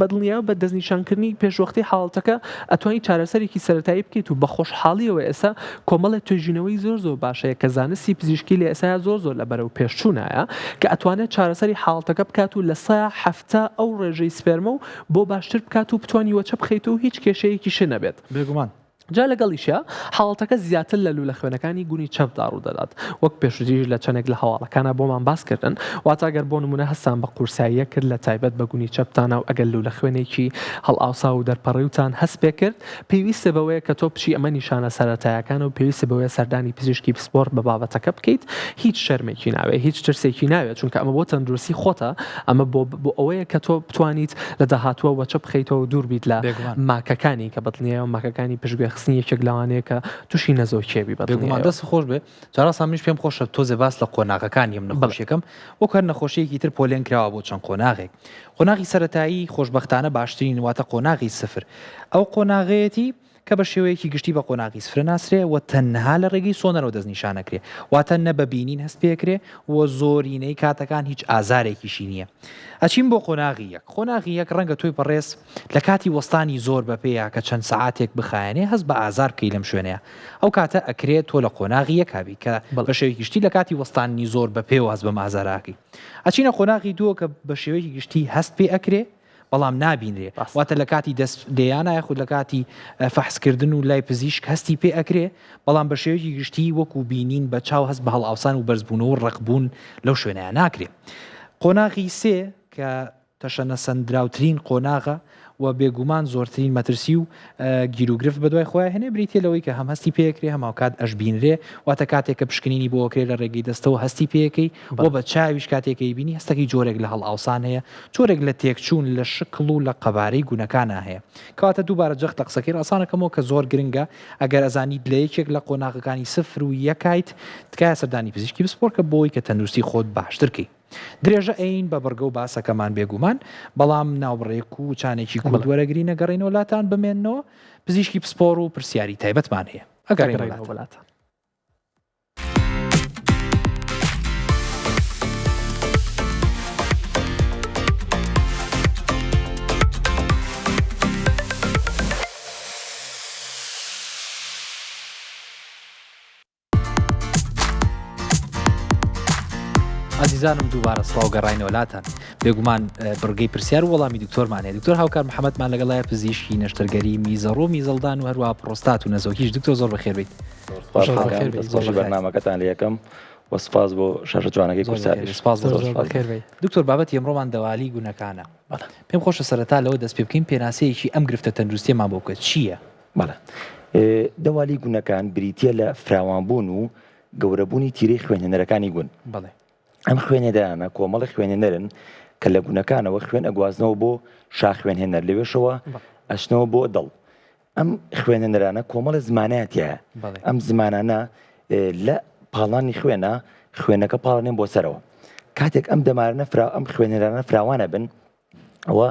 Speaker 2: بەدڵنیایەوە بە دەستنیشانکردنی پێشوەختی حاڵەتەکە ئەتوانی چارەسەرێکی سەرەتایی بکەیت و بە خۆشحاڵیەوە ئێستا کۆمەڵێک توێژینەوەی زۆر زۆر باش هەیە کە زانستی پزیشکی لە ئێستایا زۆر زۆر لە بەرەو پێشچوونایە کە ئەتوانێت چارەسەری حاڵەتەکە بکات و 70% ئەو ڕێژەی سپێرمە و بۆ باشتر بکات و بتوانی وەچە بخەیت و هیچ کێشەیەکیش نەبێت.
Speaker 1: بێگومان.
Speaker 2: جا لەگەڵیشیا حاڵەتەکە زیاتر لە لوولە خوێنەکانی گونی چەپدا ڕوودەدات وەک پێشووتریش لە چەندێک لە هەواڵەکانا بۆمان باس کردن واتە گەر بۆ نموونە هەستان بە قورساییەک کرد لە تایبەت بە گونی چەپتانا و ئەگەر لوولە خوێنێکی هەڵئاوساو و دەرپەڕیوتان هەست پێ کرد پێویستە بەوەیە کە تۆ بچی ئەمە نیشانە سەرەتایەکانە و پێویستە بەوەیە سەردانی پزیشکی پسپۆڕ بە بابەتەکە بکەیت هیچ شەرمێکی ناوێ هیچ ترسێکی ناوێت چونکە ئەمە بۆ تەندروستی خۆتە ئەمە بۆ بۆ ئەوەیە کە تۆ بتوانیت لە داهاتووە وەچە بخەیتەوە و دوور بیت لە ماکەکانی کە بەدڵنیایەوە ماکەکانی پشتگوێ خستنی یەکێک لەوانەیە کە تووشی نەزۆکیە بی
Speaker 1: بێگومان دەست خۆش بێ جاراسا منیش پێم خۆشە تۆزێ باس لە قۆناغەکانی ئەم نەخۆشیەکەم وەک هەر نەخۆشیەکی تر پۆلێن کراوە بۆ چەند قۆناغێک قۆناغی سەرەتایی خۆشبەختانە باشترین واتە قۆناغی سفر ئەو قۆناغەیەتی کە بە شێوەیەکی گشتی بە قۆناغی سفرە ناسرێ و تەنها لە ڕێگەی سۆنەرەوە دەستنیشانەکرێ واتە نە بە بینین هەست پێکرێ و زۆرینەی کاتەکان هیچ ئازارێکیشی نییە. ئەچین بۆ قۆناغی یەک قۆناغی یەک ڕەنگە تۆی بەڕێز لە کاتی وەستانی زۆر بە پێیا کە چەند سەعاتێک بخایەنێ هەست بە ئازار بکەی لەم شوێنەیا ئەو کاتە ئەکرێ تۆ لە قۆناغی یەکا بی کە بە شێوەیەکی گشتی لە کاتی وەستانی زۆر بە پێوە هەست بەم ئازارە ئەکەی ئەچینە قۆناغی دووە کە بە شێوەیەکی گشتی هەست پێ ئەکرێ بەڵام نابینرێ واتە لە کاتی دەست لێیانە یاخود لە کاتی فەحسکردن و لای پزیشک هەستی پێ ئەکرێ بەڵام بە شێوەیەکی گشتی وەکو بینین بە چاو هەست بە هەڵئاوسان و بەرزبوونەوە و ڕەقبوون لەو شوێنەیە ناکرێ. قۆناغی سێ کە. تەشەنەسەندراوترین قۆناغە و بێگومان زۆرترین مەترسی و گیروگرفت بەدوای خۆیا هێنێ بریتیە لەوەی کە هەم هەستی پێکرێ هەم هاوکات ئەشبینرێ واتە کاتێک کە پشکنینی بۆ ئەکرێ لە ڕێگەی دەستەوە هەستی پێکەی و بە چاویش کاتێک ئەیبینی هەستەکەی جۆرێک لە هەڵئاوسان هەیە جۆرێک لە تێکچوون لە شکڵ و لە قەبارەی گونەکانا هەیە کەواتە دووبارە جەخت لە قسەکەی ڕاسانەکەمەوە کە زۆر گرنگە ئەگەر ئەزانیت لە یەکێک لە قۆناغەکانی سفر و یەکایت تکایە سەردانی پزیشکی پسپۆڕ کە بۆی کە تەندروستی خۆت باشتر کەی. درێژە ئەیین بە بڕگە و باسەکەمان بێگومان، بەڵام ناوبڕێک و وچانێکی کورت وەرەگرین ئەگەڕێینەوە لاتان بمێننەوە، پزیشکی پسپۆڕ و پرسیاری تایبەتمان هەیە ئەگەڕێینەوە لاتان. ئازیزانم دووبارە سڵاو گەڕاینەوە لاتان بێگومان بڕگەی پرسیار و وەڵامی دکتۆرمان هەیە دکتۆر هاوکار محەممەدمان لەگەڵای پزیشکی نەشتەرگەری میزەڕۆ میزەڵدان و هەروە پرۆستات و نەزۆکیش دکتۆر زۆر بەخێر بیت
Speaker 3: بەرنامەکەتان لە یەکەم و سپاس بۆ شاشە جوانەکەی کوردساتیش
Speaker 1: سپاس بۆ دکتۆر بابەتی ئەمڕۆمان دەوالی گونەکانە پێم خۆشە سەرەتا لەوە دەست پێ بکەین پێناسەیەکی ئەم گرفتە تەندروستیەمان بۆ بکە چییە؟
Speaker 3: بەڵێ. دەوالی گونەکان بریتییە لە فراوانبوون و گەورەبوونی تیرەی خوێنهێنەرەکانی گون.
Speaker 1: بەڵێ.
Speaker 3: ئەم خوێنهێنەرانە کۆمەڵی خوێنهێنەرن کە لە گونەکانەوە خوێن ئەگوازنەوە بۆ شاخوێنهێنەر لەوێشەوە ئەچنەوە بۆ دڵ. ئەم خوێنهێنەرانە کۆمەڵی زمانیان تیایە. ئەم زمانانە لە پاڵانی خوێنە خوێنەکە پاڵنێن بۆ سەرەوە. کاتێک ئەم دەمارانە فرا ئەم خوێنهێنەرانە فراوانە بن ئەوە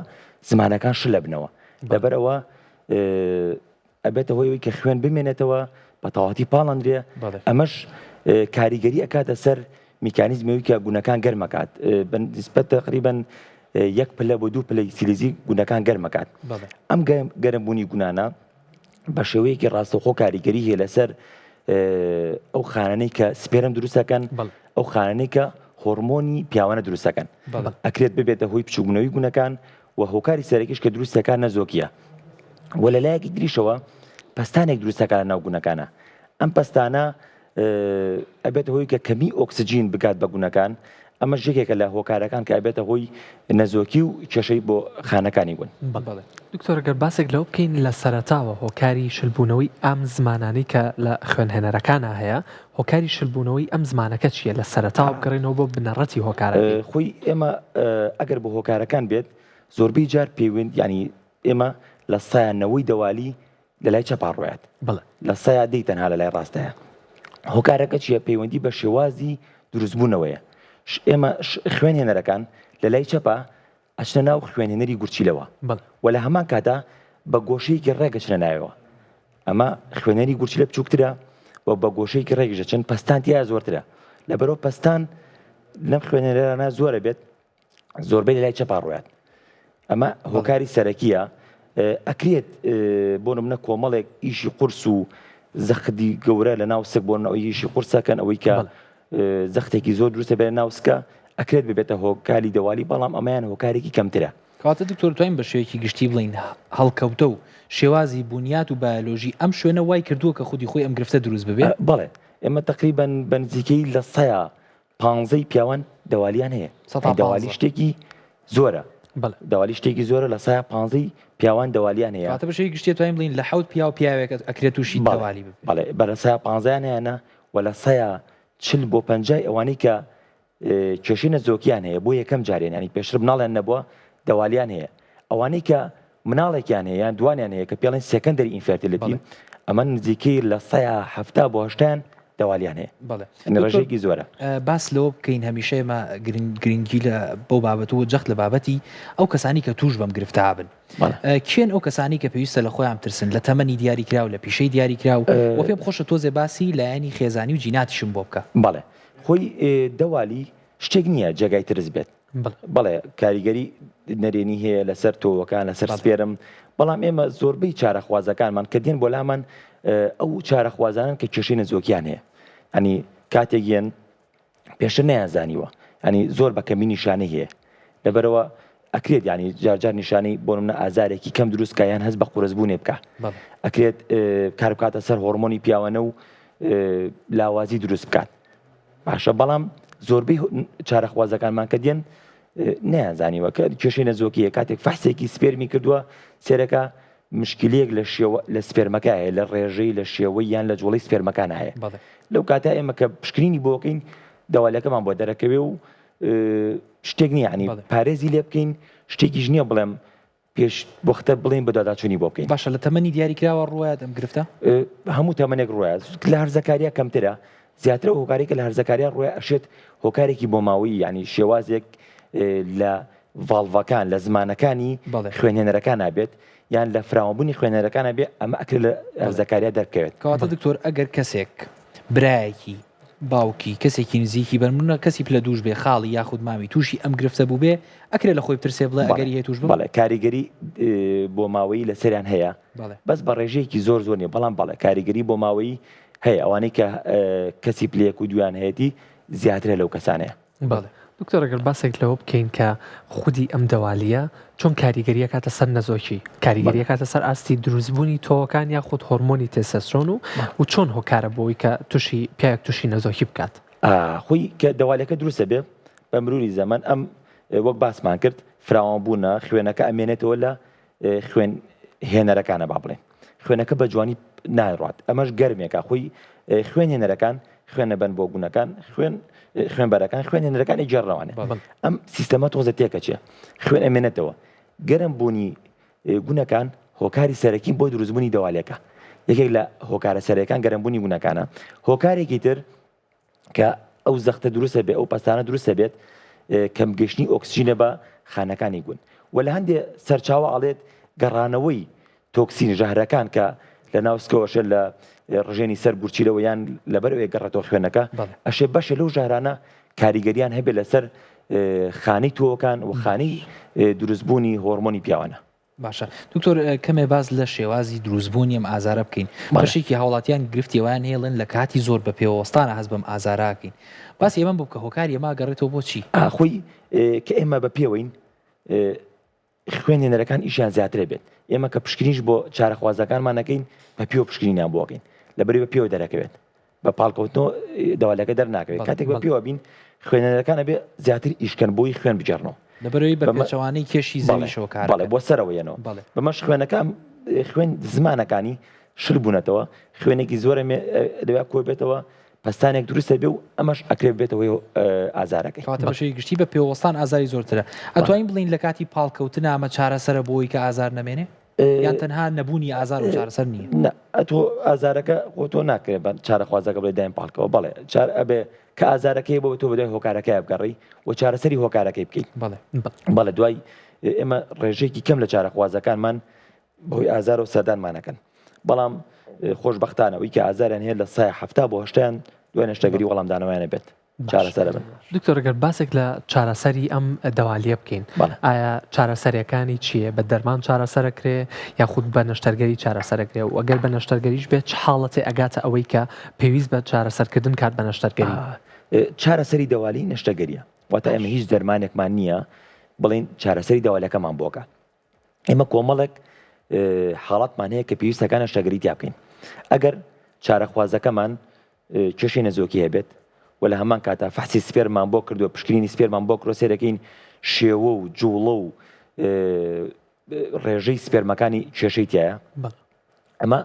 Speaker 3: زمانەکان شل ئەبنەوە لەبەرئەوە ئەبێتە هۆی کە خوێن بمێنێتەوە بە تەواتی پاڵەندرێ ئەمەش کاریگەری ئەکاتە سەر میکانیزمەوەی کە گونەکان گەرمەکات بەنسبەت تقریبا یەک پلە بۆ دوو پلەی سیلیزی گونەکان گەرمەکات ئەم گەرمبوونی گونانە بە شێوەیەکی ڕاستەوخۆ کاریگەری هەیە لەسەر ئەو خانانەی کە سپێرم دروستەکەن ئەو خانانەی کە هۆرمۆنی پیاوانە دروستەکەن ئەکرێت ببێتە هۆی بچووکبوونەوەی گونەکان و هۆکاری سەرەکیش کە دروستەکان نەزۆکیە و لە لایەکی تریشەوە پەستانێک دروستەکە لە ناو گونەکانە ئەم پەستانە ئەبێتە هۆی کە کەمی ئۆکسجین بگات بە گونەکان، ئەمەش یەکێکە لە هۆکارەکان کە ئەبێتە هۆی نەزۆکی و کێشەی بۆ خانەکانی گون.
Speaker 2: بەڵێ دکتۆر گەر باسێک لەوە بکەین لە سەرەتاوە هۆکاری شلبوونەوەی ئەم زمانانەی کە لە خوێنهێنەرەکانا هەیە هۆکاری شلبوونەوەی ئەم زمانەکە چییە لە سەرەتاوە بگەڕێینەوە بۆ بنەڕەتی هۆکارەکەی؟
Speaker 3: خۆی ئێمە ئەگەر بۆ هۆکارەکان بێت زۆربەی جار پەیوەند یانی ئێمە لە سایە نەوەی دەوالی لە لای چەپا ڕۆیات
Speaker 2: بەڵێ.
Speaker 3: لە سەیا دەی تەنها لە لای ڕاستایە هۆکارەکە چییە پەیوەندی بە شێوازی دروستبوونەوەیە ئێمە خوێنهێنەرەکان لە لای چەپا ئەچنە ناو خوێنهێنەری گورچیلەوە
Speaker 2: بەڵێ.
Speaker 3: و لە هەمان کاتا بە گۆشەیەکی ڕێک ئەچنە ناوەوە ئەمە خوێنەری گورچیلە بچووکترە و بە گۆشەیەکی ڕێکیش دەچن پەستان تیا زۆرترە لەبەرەوە پەستان لەم خوێنەرانە زۆرە بێت زۆربەی لە لای چەپا ڕوات ئەمە هۆکاری سەرەکیە ئەکرێت بۆ منە کۆمەڵێک ئیشی قورس و زەخدی گەورە لە ناو سک بۆ ئەوی ئیشی قورسەکەن ئەوەی کە زەختێکی زۆر دروستە بێ ناوسکە ئەکرێت ببێتە هۆکاری دەوالی بەڵام ئەمەیان هۆکارێکی کەمترە.
Speaker 1: کەواتە دکتۆر توانین بە شێوەیەکی گشتی بڵێین هەڵکەوتە و شێوازی بونیات و بایۆلۆژی ئەم شوێنە وای کردووە کە خودی خۆی ئەم گرفتە دروست ببێ؟
Speaker 3: بەڵێ ئێمە تەقریبەن بە نزیکەی لە سەیا پانزەی پیاوان دەوالیان هەیە
Speaker 1: سەتا
Speaker 3: دەوالی
Speaker 1: پانزە.
Speaker 3: شتێکی زۆرە
Speaker 2: بەڵێ.
Speaker 3: دەوالی شتێکی زۆرە لە سایە پانزەی پیاوان دەوالیان هەیە
Speaker 1: کەواتە بە شێوەی گشتی ئەتوانین بڵێین لە حەوت پیاو پیاوێک ئەکرێت تووشی
Speaker 3: بەڵێ
Speaker 1: دەوالی ببێت.
Speaker 3: بەڵێ بە لە سایە پانزەیان هەیانە و لە سایە چل بۆ پەنجای ئەوانەی کە اه، کێشەی نەزۆکیان هەیە بۆ یەکەم جارێن یانی پێشتر مناڵیان نەبووە دەوالیان هەیە ئەوانەی کە مناڵێکیان هەیە یان دوانیان هەیە کە پێڵێن secondary infertility ئەمە نزیکەی لە سەیا 70 بۆ هەشتیان دەوالیان هەیە
Speaker 1: بەڵێ
Speaker 3: ڕێژەیەکی زۆرە.
Speaker 1: باس لەوە بکەین هەمیشە ئێمە گرنگی لە بەو بابەت و جەخت لە بابەتی ئەو کەسانی کە توش بەم گرفتە بن کێن ئەو کەسانی کە پێویستە لە خۆیان ترسن لە تەمەنی دیاری کراو لە پیشەی دیاری کراو و پێم خۆشە تۆزێ باسی لایەنی خێزانی و جیناتیشم بۆ بکە.
Speaker 3: بەڵێ خۆی دەوالی شتێک نییە جێگای ترس بێت بەڵێ کاریگەری نەرێنی هەیە لەسەر تۆوەکان لەسەر سپێرم بەڵام ئێمە زۆربەی چارەخوازەکانمان کە دێن بۆ لامان ئەو چارەخوازانن کە کێشەی نەزۆکیان هەیە ئەنی کاتێک یەن پێشتر نەیان زانیوە ئەنی زۆر بە کەمی نیشانەی هەیە لەبەرەوە ئەکرێت ینی جارجار نیشانەی بۆ منە ئازارێکی کەم دروستکە یان هەست بە قورسبوونێ بکە ئەکرێت کار بکاتە سەر هۆرمۆنی پیاوانە و لاوازی دروست بکات باشە بەڵام زۆربەی چارەخوازەکانمان کە دێن. نەیانزانیوە کە کێشەی نەزۆکیە کاتێک فەحسێکی سپێرمی کردووە سێرەکە مشکلەیەک لە شێوە لە سپێرمەکە هەیە لە ڕێژەی لە شێوەی یان لە جوڵەی سپێرمەکان هەیە لەو کاتە ئێمە کە پشکنینی بۆکەین دەوالەکەمان بۆ دەرەکەوێ و شتێک نییە ینی پارێزی لێ بکەین شتێکیش نییە بڵێم پێش وەختە بڵێین بەدواداچوونی بۆ بکەین.
Speaker 1: باشە لە تەمەنی دیاریکراوە ڕووەیات ئەم گرفتە؟
Speaker 3: هەموو تەمەنێک ڕووەیات لە هەرزەکاریا کەمترە زیاتر ئەو هۆکارێک کە لە هەرزەکاریا ڕووە ئەشێت هۆکارێکی بۆماوەیی یعنی شێوازێک لە ڤاڵڤەکان لە زمانەکانی خوێنهێنەرەکان نابێت یان لە فراوانبوونی خوێنەرەکان بێ ئەمە ئەکرێت لە هەرزەکاریا دەرکەوێت.
Speaker 1: کەواتە دکتۆر ئەگەر کەسێک برایەکی باوکی، کەسێکی نزیکی، بەنمونە کەسی پلە دووش بێ، خاڵی یاخود مامی تووشی ئەم گرفتە بووبێ، ئەکرێ لە خۆی بترسێ بڵێ
Speaker 3: بەڵێ
Speaker 1: ئەگەری هەیە تووش بم؟
Speaker 3: بەڵێ کاریگەری بۆماوەیی لەسەریان هەیە
Speaker 1: بەڵێ.
Speaker 3: بەس بە ڕێژەیەکی زۆر زۆر نیە بەڵام بەڵێ کاریگەری بۆماوەیی هەیە ئەوانەی کە کەسی پلە یەک و دوویان هەیەتی زیاترە لەو کەسانەیە.
Speaker 2: بەڵێ دکتۆر ئەگەر باسێک لەوە بکەین کە خودی ئەم دەوالییە چۆن کاریگەری ئەکاتە سەر نەزۆکی، کاریگەری ئەکاتە سەر ئاستی دروستبوونی تۆوەکان یاخود هۆرمۆنی تێستۆسترۆن و و چۆن هۆکارە بۆ ئەوەی کە تووشی پیاوێک تووشی نەزۆکی بکات؟
Speaker 3: خۆی کە دەوالەکە دروستە بێ بە مروری زەمەن ئەم وەک باسمان کرد فراوانبوونە خوێنەکە ئەمێنێتەوە لە خوێن هێنەرەکانە با بڵێن خوێنەکە بە جوانی ناڕات ئەمەش گەرمێکە خۆی خوێن هێنەرەکان خوێنە بن بۆ گونەکان خوێن خوێنبەرەکان خوێن هێنەرەکانی گێڕەوانێ ئەم سیستەمە تۆزە تێکەچێ خوێن ئەمێنێتەوە گەرم بوونی گونەکان هۆکاری سەرەکی بۆ دروستبوونی دەوالێکە یەکێک لە هۆکارە سەرەکان گەرمبوونی گونەکانە هۆکارێکی تر کە ئەو زەختە دروستە بێ ئەو پەستانە دروستە بێت کەم گەشتنی ئۆکسجینە بە خانەکانی گون و لە هەندێ سەرچاوە ئەڵێت گەڕانەوەی تۆکسین ژەهرەکان کە لە ناو سکەوەشە لە ڕژێنی سەر گورچیلەوە یان لەبەر ئەوەی گەڕێتەوە خوێنەکە ئەشێ بەشێ لەو ژەهرانە کاریگەریان هەبێت لەسەر خانەی تۆوەکان و خانەی دروستبوونی هۆرمۆنی پیاوانە.
Speaker 1: باشە دکتۆر کەمێ باس لە شێوازی دروستبوونی ئەم ئازارە بکەین بەشێکی هاوڵاتیان گرفتی ئەویان هەیە ڵێن لە کاتی زۆر بە پێوەستانە هەست بەم ئازاراکەین باسی ئەمە بکە هۆکاری ئەمە گەڕێتەوە بۆ چی؟
Speaker 3: خۆی کە ئێمە بە پێوەین خوێن هێنەرەکان ئیشیان زیاترە بێت ئێمە کە پشکنیش بۆ چارەخوازەکانمان نەکەین بە پێوە پشکنینیان بۆکەین لەبەری بە پێوە دەرەکەوێت بە پاڵکەوتنەوە دەوالەکە دەرناکەوێت کاتێک بە پێوە بین خوێنەرەکان ئەبێ زیاتر ئیشکەن بۆی خوێن بگێڕنەوە
Speaker 1: لەبەرەوەی بە پێچەوانەی کێشی زەویشەوە کار
Speaker 3: بەڵێ بۆ سەرەوە یەنەوە بەمەش خوێنەکان خوێن زمانەکانی شل بوونەتەوە خوێنێکی زۆرە لەوێ کۆ بێتەوە پەستانێک دروستە بێ و ئەمەش ئەکرێ بێتەوە ئازارەکەی.
Speaker 1: کەواتە بە شێوەی گشتی بە پێوەستان ئازاری زۆرترە. ئەتوانین بڵێین لە کاتی پاڵکەوتنا ئەمە چارەسەرە بۆ ئەوەی کە ئازار نەمێنێ؟ یان تەنها نەبوونی ئازار و چارەسەر نییە؟
Speaker 3: نا ئەتۆ ئازارەکە خۆ تۆ ناکرێ بە چارەخوازەکە بڵێ دایم پاڵکەوە بەڵێ چار ئەبێ کە ئازارەکەی بۆ تۆ بەدوای هۆکارەکەی بگەڕی و چارەسەری هۆکارەکەی بکەیت
Speaker 1: بەڵێ
Speaker 3: بەڵێ دوای ئێمە ڕێژەیەکی کەم لە چارەخوازەکانمان بەهۆی ئازارەوە سەردانمانەکەن بەڵام خۆشببختانەوەی کە ئازاریان هەیە لە سای هەفتا بۆ هەشتیان دوای نەشتەگەری وەڵامدانەوەیانە بێت چارەسەرە بن.
Speaker 2: دکتۆر گەر باسێک لە چارەسەری ئەم دەوالیە بکەین ئایا چارەسەرەکانی چییە بە دەرمان چارەسەرەکرێ یاخود بە نەشتەرگەری چارەسەرەکرێ و ئەگەر بە نەشتەرگەریش بێت چ حاڵەتێ ئەگاتە ئەوەی کە پێویست بە چارەسەرکردن کات بە نەشتەرگەری؟
Speaker 3: چارەسەری دەوالی نەشتەگەریە واتە ئێمە هیچ دەرمانێکمان نییە بڵین چارەسەری دەوالەکەمان بۆکە ئێمە کۆمەڵێک حاڵاتمان هەیە کە پێویستەکان نەشتەرگەری تیا بکەین ئەگەر چارەخوازەکەمان کێشەی نەزۆکی هەبێت و لە هەمان کاتا فەحسی سپێرمان بۆ کردووە پشکنینی سپێرمان بۆ کردووە سێرەکەین شێوە و جوڵە و ڕێژەی سپێرمەکانی کێشەی تایە ئەمە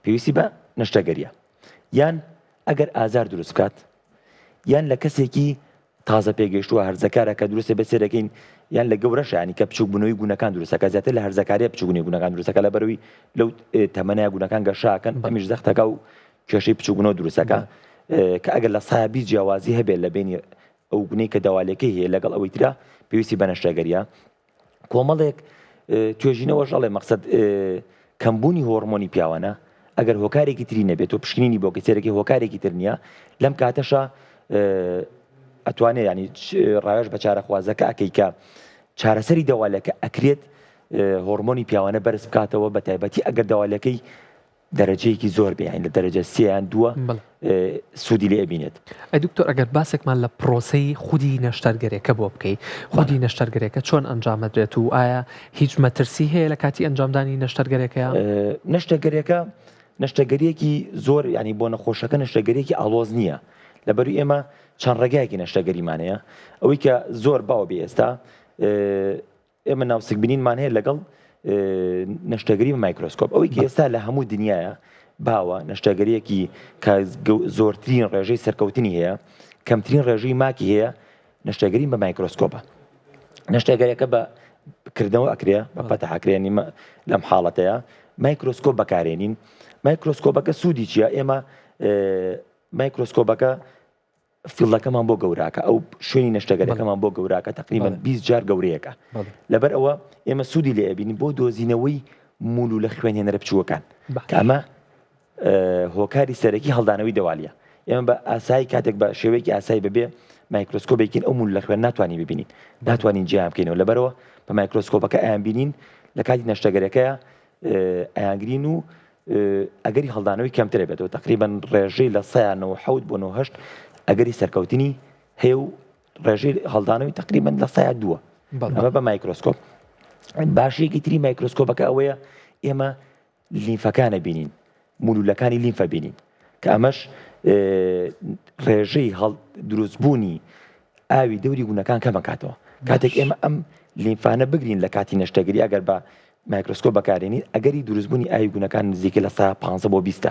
Speaker 3: پێویستی بە نەشتەگەریە یان ئەگەر ئازار دروست بکات یان لە کەسێکی تازە پێگەیشتووە هەرزەکارە کە دروستە بێت سێرەکەین یان لە گەورەشە ینی کە بچوک بوونەوەی گونەکان دروستەکە زیاتر لە هەرزەکاریە بچوونی گونەکان دروستەکە لە بەروی لەو تەمەنای گونەکان گەشاکەن ئەمیش زەختەکە و کێشەی بچووکبوونەوە دروستەکە کە ئەگەر لە سایە 20 جیاوازی هەبێت لە بینی ئەو گونەی کە دەوالەکەی هەیە لەگەڵ ئەوەی ترا پێویستی بە نەشتەرگەریە کۆمەڵێک توێژینەوەش ئەڵێ مەقسەد کەمبوونی هۆرمۆنی پیاوانە ئەگەر هۆکارێکی تری نەبێت و پشکنینی بۆ کەسێرەکەی هۆکارێکی تر نییە لەم کاتەشە ئەتوانێت ینی ڕاوێژ بە چارەخوازەکە ئەکەی کە چارەسەری دەوالەکە ئەکرێت هۆرمۆنی پیاوانە بەرز بکاتەوە بە تایبەتی ئەگەر دەوالەکەی دەرەجەیەکی زۆر بێ یانی لە دەرەجە سێ یان دووە سوودی لێ ئەبینێت.
Speaker 2: ئەی دکتۆر ئەگەر باسێکمان لە پرۆسەی خودی نەشتەرگەرێکە بۆ بکەی خودی نەشتەرگەرێکە چۆن ئەنجام ئەدرێت و ئایا هیچ مەترسی هەیە لە کاتی ئەنجامدانی نەشتەرگەرێکەیا؟
Speaker 3: نەشتەرگەرێکە نەشتەرگەریەکی زۆر ینی بۆ نەخۆشەکە نەشتەرگەریەکی ئاڵۆز نییە. لەبەروی ئێمە چەند ڕێگایەکی نەشتەگەریمان هەیە ئەوەی کە زۆر باو بێ ئێستا ئێمە ناوسکبینینمان هەیە لەگەڵ نەشتەگەری بە مایکرۆسکۆپ ئەوەی کە ئێستا لە هەموو دنیاە باوە نەشتەگەریەکی کە زۆرترین ڕێژەی سەرکەوتنی هەیە کەمترین ڕێژەی ماکی هەیە نەشتەگەری بە مایکرۆسکۆپە نەشتەگەرەکە بە کردنەوە ئەکرێ بە پەتە ئەکرێ نیمە لەم حاڵەتەیە مایکرۆسکۆپ بەکارێنین مایکرۆسکۆپەکە سوودی چییە ئێمە مایکرۆسکۆپەکە field ەکەمان بۆ گەوراکە ئەو شوێنی نەشتەگەرەکەمان بۆ گەوراکە تقریبا 20 جار گەورەیەکە لەبەر ئەوە ئێمە سوودی لێ ئەبینین بۆ دۆزینەوەی مولولە خوێنهێنەرە بچووەکان کە ئەمە هۆکاری سەرەکی هەڵدانەوەی دەوالیە ئێمە بە ئاسایی کاتێک بە شێوەیەکی ئاسایی بەبێ مایکرۆسکۆبێکین ئەو مولولە خوێن ناتوانین ببینین ناتوانین جیان بکەینەوە لەبەرەوە بە مایکرۆسکۆپەکە ئەیان بینین لە کاتی نەشتەگەرەکەیە ئەیانگرین و ئەگەری هەڵدانەوەی کەمترە بێتەوە تقریبان ڕێژەی لە 1970 بۆ 98 ئەگەری سەرکەوتنی هەیە و ڕێژەی هەڵدانەوەی تقریبان لە سەیا دووە ئەمە بە مایکرۆسکۆپ باشێکی تری مایکرۆسکۆپەکە ئەوەیە ئێمە لیمفەکانە بینین مولولەکانی لیمفە بینین کە ئەمەش ڕێژەی هەڵ دروستبوونی ئاوی دەوری گونەکان کەمەکاتەوە کاتێک ئێمە ئەم لیمفانە بگرین لە کاتی نەشتەگەری ئەگەر بە مایکرۆسکۆپ بەکارێنین ئەگەری دروستبوونی ئاوی گونەکان نزیکە لە سا 15 بۆ 20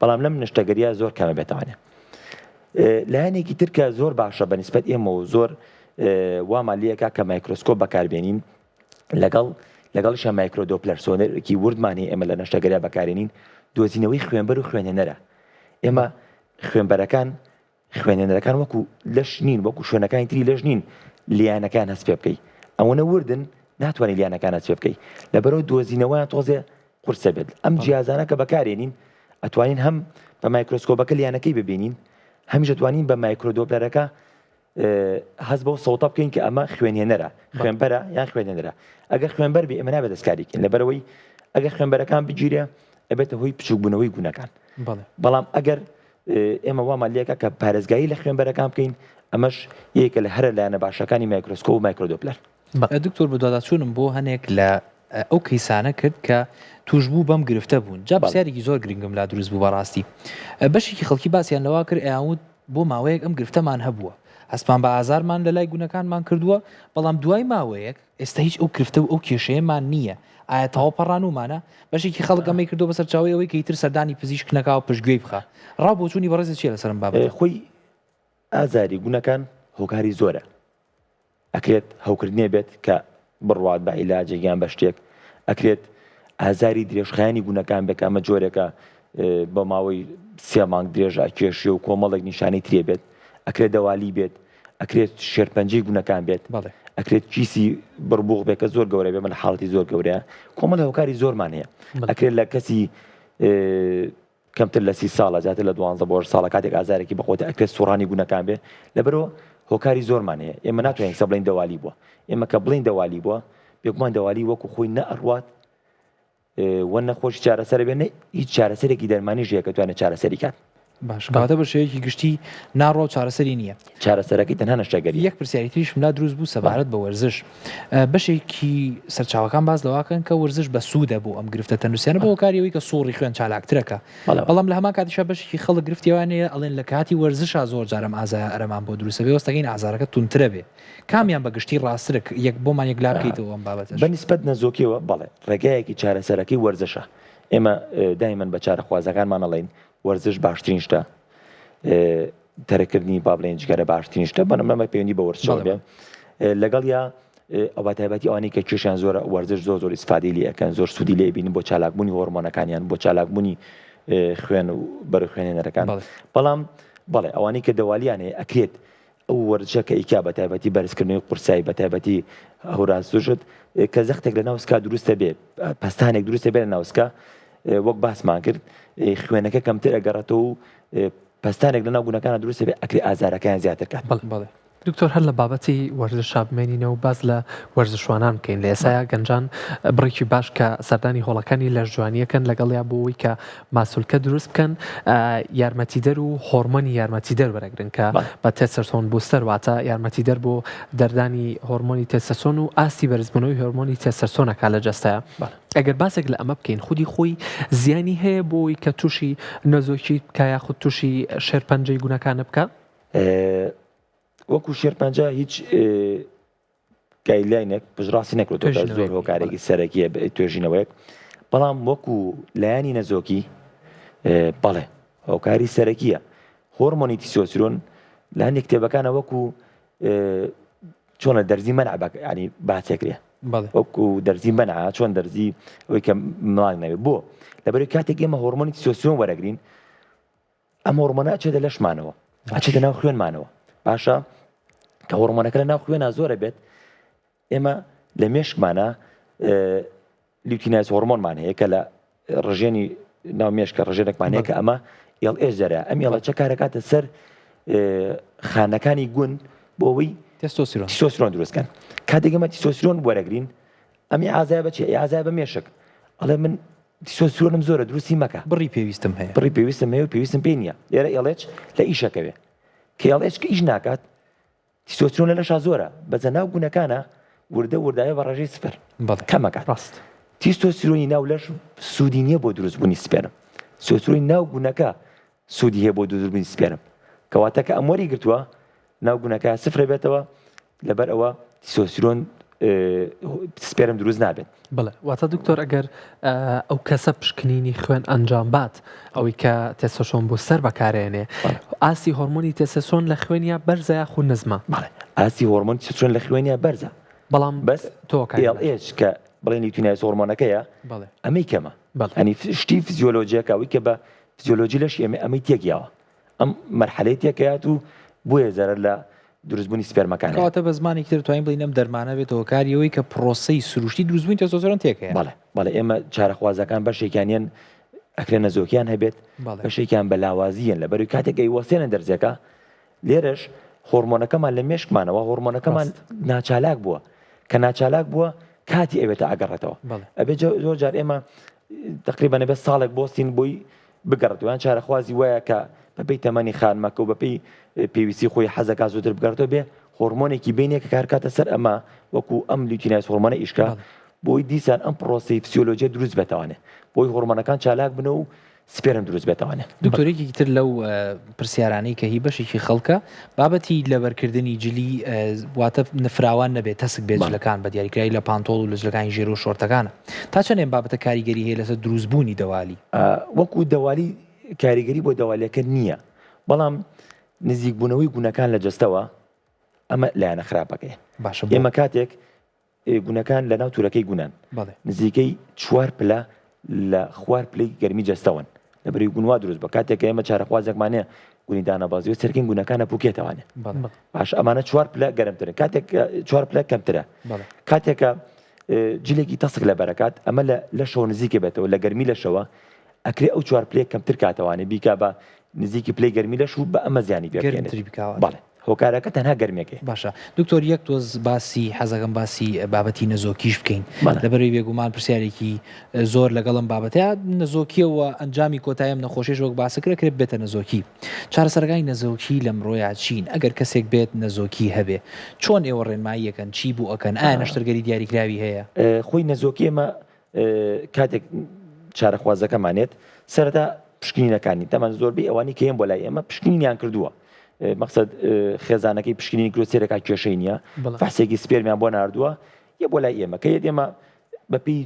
Speaker 3: بەڵام لەم نەشتەگەریە زۆر کەمە بێتوانێت لایەنێکی تر کە زۆر باشە بە نسبەت ئێمە و زۆر وامان لەکە کە مایکرۆسکۆپ بەکاربێنین لەگەڵ لەگەڵیشا micro-Doppler سۆنەرێکی وردمان هەیە ئێمە لە نەشتەگەریا بەکارێنین دۆزینەوەی خوێنبەر و خوێنهێنەرە ئێمە خوێنبەرەکان خوێنێنەرەکان وەکو لەش نین وەکو شوێنەکانی تری لەش نین لیانەکان هەست پێ بکەی ئەوەنە وردن ناتوانانی لیانەکان هەست پێ بکەی لەبەرەوە دۆزینەوەیان تۆزێ قورسە بێت ئەم جیازانە کە بەکارێنین ئەتوانین هەم بە مایکرۆسکۆپەکە لیانەکەی ببینین هەمیش ئەتوانین بە micro-Doppler ەکە هەست بەو سەوتە بکەین کە ئەمە خوێنهێنەرە خوێنبەرە یان خوێنێنەرە ئەگەر خوێنبەر بێ ئێمە نابێت دەستکاری بکەین لەبەرەوەی ئەگەر خوێنبەرەکان بگیرێ ئەبێتە هۆی بچووکبوونەوەی گونەکان بەڵام ئەگەر ئێمە وامان لێکە کە پارێزگاری لە خوێنبەرەکان بکەین ئەمەش یەکە لە هەرە لایەنە باشەکانی مایکرۆسکۆپ و micro-Doppler.
Speaker 1: دکتۆر بەدواداچوونم بۆ هەنێک لە ئەو کەیسانە کرد کە توشبوو بەم گرفتە بوون جا پرسیارێکی زۆر گرنگم لا دروست بوو بەڕاستی بەشێکی خەڵکی باسیان لەوە کرد ئەیانوت بۆ ماوەیەک ئەم گرفتەمان هەبووە هەستمان بە ئازارمان لە لای گونەکانمان کردووە بەڵام دوای ماوەیەک ئێستا هیچ ئەو گرفتە و ئەو کێشەیەمان نییە ئایا تەواو پەڕانوومانە؟ بەشێکی خەڵک ئەمەی کردووە بە سەرچاوەی ئەوەی کە ئیتر سەردانی پزیشک نەکا و پشتگوێی بخا ڕا و بۆچوونی بەڕێزت چییە لەسەر ئەم بابەتە؟
Speaker 3: خۆی ئازاری گونەکان هۆکاری زۆرە ئەکرێت هەوکردنێ بێت کە بڕوات بە عیلاجێک یان بە شتێک، ئەکرێت ئازاری درێژخایەنی گونەکان بێت کە ئەمە جۆرێکە بۆ ماوەی سێ مانگ درێژە ئەکێشێ و کۆمەڵێک نیشانەی ترێ بێت، ئەکرێت دەوالی بێت، ئەکرێت شێرپەنجەی گونەکان بێت، ئەکرێت کیسی بڕبوغ بێت کە زۆر گەورە بێت، ئەمە لە حاڵەتی زۆر گەورەیە، کۆمەڵێ هۆکاری زۆرمان هەیە، ئەکرێت لە کەسی کەمتر لە سی ساڵە زیاتر لە دوانزە بۆ هەشت ساڵە کاتێک ئازارێکی بەخۆتە ئەکرێت سوڕانی گونەکان بێ لەبەرەوە هۆکاری زۆرمان هەیە ئێمە ناتوانین قسە بڵێین دەوالی بووە ئێمە کە بڵێین دەوالی بووە بێگومان دەوالی وەکو خۆی نە ئەڕوات وە نەخۆشی چارەسەر بێ نە هیچ چارەسەرێکی دەرمانیش هەیە کە توانێت چارەسەری کات.
Speaker 1: باش کەواتە بە شێوەیەکی گشتی ناڕوا و چارەسەری نییە.
Speaker 3: چارەسەرەکەی تەنها نەشتەرگەریە.
Speaker 1: یەک پرسیاری تریشم لا دروست بوو سەبارەت بە وەرزش بەشێکی سەرچاوەکان باس لەوەکەن کە وەرزش بەسوودە بۆ ئەم گرفتە تەندروستیانە بۆ هۆکاری ئەوەی کە سوڕی خوێن چالاکترەکە بەڵام لە هەمان کاتیشا بەشێکی خەڵک گرفتی ئەوان هەیە ئەڵێن لە کاتی وەرزشا زۆر جار ئەم ئازارەمان بۆ دروستە بێ وەستەکەین ئازارەکە توندترە بێ کامیان بە گشتی ڕاستترە یەک بۆمان یەکلا بکەیتەوە ئەم بابەتەش.
Speaker 3: بە نیسبەت نەزۆکیەوە بەڵێ ڕێگایەکی چارەسەرەکەی وەرزشە ئێمە دایمەن بە چارەخوازەکانمان ئەڵێین وەرزش باشترین شتە تەرکردنی با بڵێن جگەرە باشترین شتە بەنە مەمە پەیوەندی بە وەرزشەوە بێ لەگەڵ یا ئەو بە تایبەتی ئەوانەی کە کێشیان زۆرە وەرزش زۆر زۆر ئیسفادەی لێ ئەکەن زۆر سوودی لێ بینن بۆ چالاکبوونی هۆرمۆنەکانیان بۆ چالاکبوونی خوێن و بەرە خوێنێنەرەکان بەڵام بەڵێ ئەوانەی کە دەوالیان هەیە ئەکرێت ئەو وەرزشە کە ئیکا بە تایبەتی بەرزکردنەوەی قورسایی بە تایبەتی هەوراز سوشت کە زەختێک لە ناوسکا دروستە بێ پەستانێک دروستە بێ لە ناوسکا وەک باسمان کرد خوێنەکە کەمتر ئەگەڕێتەوە و پەستانێک لە ناو گونەکانە دروستە بێ ئەکرێ ئازارەکەیان زیاتر کات.
Speaker 2: بەڵێ. دکتۆر هەر لە بابەتی وەرزشا بمێنینەوە و باس لە وەرزشوانان بکەین لە ئێسایا گەنجان بڕێکی باش کە سەردانی هۆڵەکانی لەشجوانیەکەن لەگەڵیا بۆ ئەوەی کە ماسولکە دروست بکەن یارمەتیدەر و هۆرمۆنی یارمەتیدەر وەرەگرن کە بە testosterone booster واتە یارمەتیدەر بۆ دەردانی هۆرمۆنی تێستەرسۆن و ئاستی بەرزبوونەوەی هۆرمۆنی تێستەرسۆنەکە لە جەستەیە ئەگەر باسێک لە ئەمە بکەین خودی خۆی زیانی هەیە بۆی کە تووشی نەزۆکی بکە یاخود تووشی شێرپەنجەی گونەکانە بکە؟
Speaker 3: وەکو شێرپەنجە هیچ guideline ێک پشتڕاستی نەکردووە زۆر هۆکارێکی سەرەکیە توێژینەوەیەک بەڵام وەکو لایەنی نەزۆکی بەڵێ هۆکاری سەرەکیە هۆرمۆنی تیسۆسرۆن لە هەندێک کتێبەکانە وەکو چۆنە دەرزی مەنع ینی باسێکرێ وەکو دەرزی مەنع چۆن دەرزی ئەوەی کە مڵاک نەبێت بۆ لەبەری کاتێک ئێمە هۆرمۆنی تیسۆسرۆن وەرەگرین ئەم هۆرمۆنە ئەچێتە لەشمانەوە ئەچێتە ناو خوێنمانەوە باشە کە هۆرمۆنەکە لە ناو خوێنا زۆرە بێت ئێمە لە مێشکمانە luteinizing هۆرمۆنمان هەیە کە لە ڕژێنی ناو مێشکە ڕژێنێکمان هەیە کە ئەمە LH دەرە ئەم LH ە کارەکاتە سەر خانەکانی گون بۆ ئەوەی
Speaker 1: تستۆستیرۆن
Speaker 3: تستۆستیرۆن دروستکەن کاتێک ئێمە تستۆستیرۆن وەرەگرین ئەمی ئازای بەچێ ئازای بە مێشک ئەڵێ من تیسۆسیۆنم زۆرە دروستی مەکە.
Speaker 1: بڕی پێویستم هەیە.
Speaker 3: بڕی پێویستم هەیە و پێویستم پێی نییە. لێرە LH لە ئیشەکەوێ. کە LH کە ئیش ناکات تیسۆسیۆن لە لەشا زۆرە بەس لە ناو گونەکانە وردە وردایە بە ڕێژەی سفر
Speaker 1: بەڵێ.
Speaker 3: کەمەکات.
Speaker 2: ڕاست.
Speaker 3: تیستۆسیرۆنی ناو لەش سوودی نییە بۆ دروستبوونی سپێرم. تیستۆسیرۆنی ناو گونەکە سوودی هەیە بۆ دروستبوونی سپێرم. کەواتە کە ئەم وەری گرتووە ناو گونەکە سفرە بێتەوە لەبەر ئەوە تیسۆسیرۆن سپێرم دروست نابێت.
Speaker 2: بەڵێ واتە دکتۆر ئەگەر ئەو کەسە پشکنینی خوێن ئەنجام بات ئەوەی کە تێسۆسۆن بۆ سەر بەکارێنێ ئاستی هۆرمۆنی تێسۆسۆن لە خوێنیا بەرزە یاخود نزمە؟
Speaker 3: بەڵێ ئاستی هۆرمۆنی تێسۆسۆن لە خوێنیا بەرزە
Speaker 2: بەڵام
Speaker 3: بەس LH کە بڵێن luteinizing هۆرمۆنەکەیە ئەمەی کەمە ئەنی شتی فیزیۆلۆجیەکە ئەوەی کە بە فیزیۆلۆجی لەشی ئێمە ئەمەی تێکیاوە ئەم مەرحەلەی تێکەیات و بۆیە زەرەر لە دروستبوونی سپێرمەکان هەیە.
Speaker 1: کەواتە بە زمانێکی تر دەتوانین بڵێین ئەم دەرمانە بێتە هۆکاری ئەوەی کە پرۆسەی سروشتی دروستبوونی تێستۆستێرۆن تێکەیات.
Speaker 3: بەڵێ بەڵێ ئێمە چارەخوازەکان بەشێکیان یەن ئەکرێ نەزۆکیان هەبێت بەشێکیان بە لاوازی یەن لەبەروی کاتێک ئەیوەستێنە دەرزیەکە لێرەش هۆرمۆنەکەمان لە مێشکمانەوە هۆرمۆنەکەمان ناچالاک بووە کە ناچالاک بووە کاتی ئەوێتە ئەگەڕێتەوە ئەبێ زۆر جار ئێمە تقریبا ئەبێ ساڵێک بۆستین بۆی بگەڕێتەوە یان چارەخوازی وایە کە بەپێی تەمەنی خانمەکە و بەپێی پێویستی خۆی حەزەکا زووتر بگەڕێتەوە بێ هۆرمۆنێکی بینێ کە کارکاتە سەر ئەمە وەکو ئەم luteinizing هۆرمۆنە ئیشکا بۆی دیسان ئەم پرۆسی فسیۆلۆجیە دروست بێتوانێ بۆی هۆرمۆنەکان چالاک بن و سپێرم دروست بێتوانێ.
Speaker 1: دکتۆر یەکێکی تر لەو پرسیارانەی کە هی بەشێکی خەڵکە بابەتی لەبەرکردنی جلی واتە فراوان نەبێت تەسک بێت جلەکان بە دیاریکراوی لە پانتۆڵ و لە جلەکانی ژێر و شۆرتەکانە تا چەند ئەم بابەتە کاریگەری هەیە لەسەر دروستبوونی دەوالی؟
Speaker 3: وەکو دەوالی کاریگەری بۆ دەوالیەکە نییە بەڵام نزیکبوونەوەی گونەکان لە جەستەوە ئەمە لایەنە خراپەکەی
Speaker 1: باشە
Speaker 3: ئێمە کاتێک گونەکان لە ناو تورەکەی گونان نزیکەی چوار پلە لە خوار پلەی گەرمی جەستەوەن لە بەری گونوا دروست بە کاتێک ئێمە چارەخوازێکمان هەیە گونی دانەبازی و سەرکەین گونەکانە پوکێتەوانێ باش ئەمانە چوار پلە گەرمترن کاتێک چوار پلە کەمترە کاتێکە جلێکی تەسک لە بەرەکات ئەمە لە لەشەوە نزیکە بێتەوە لە گەرمی لەشەوە ئەکرێ ئەو چوار پلەیە کەمتر کاتەوانێ بیکا بە نزیکی پلەی گەرمی لەش و بە ئەمە زیانی پێ
Speaker 1: گەرمتری بکەوە
Speaker 3: بەڵێ هۆکارەکە تەنها گەرمیەکەیە.
Speaker 1: باشە دکتۆر یەک تۆز باسی حەزەکەم باسی بابەتی نەزۆکیش بکەین لەبەرەوەی بێگومان پرسیارێکی زۆر لەگەڵم بابەتەیە نەزۆکیەوە ئەنجامی کۆتایم نەخۆشیش وەک باسکرە کرێت بێتە نەزۆکی چارەسەرەکانی نەزۆکی لەمڕۆیا چین ئەگەر کەسێک بێت نەزۆکی هەبێ چۆن ئێوە ڕێنماییەکەن چی بۆ ئەکەن ئایا نەشتەرگەری دیاریکراوی هەیە؟
Speaker 3: خۆی نەزۆکی ئێمە کاتێک چارەخوازەکەمان یەت سەرەتا پشکنینەکانی تەمان زۆربەی ئەوانی کە یەن بۆ لای ئێمە پشکنینیان کردووە مەقصد خێزانەکەی پشکنینی کردووە سێرەکە کێشەی نییە فەحسێکی سپێرمیان بۆ ناردووە یە بۆ لای ئێمە کە یەت ئێمە بەپێی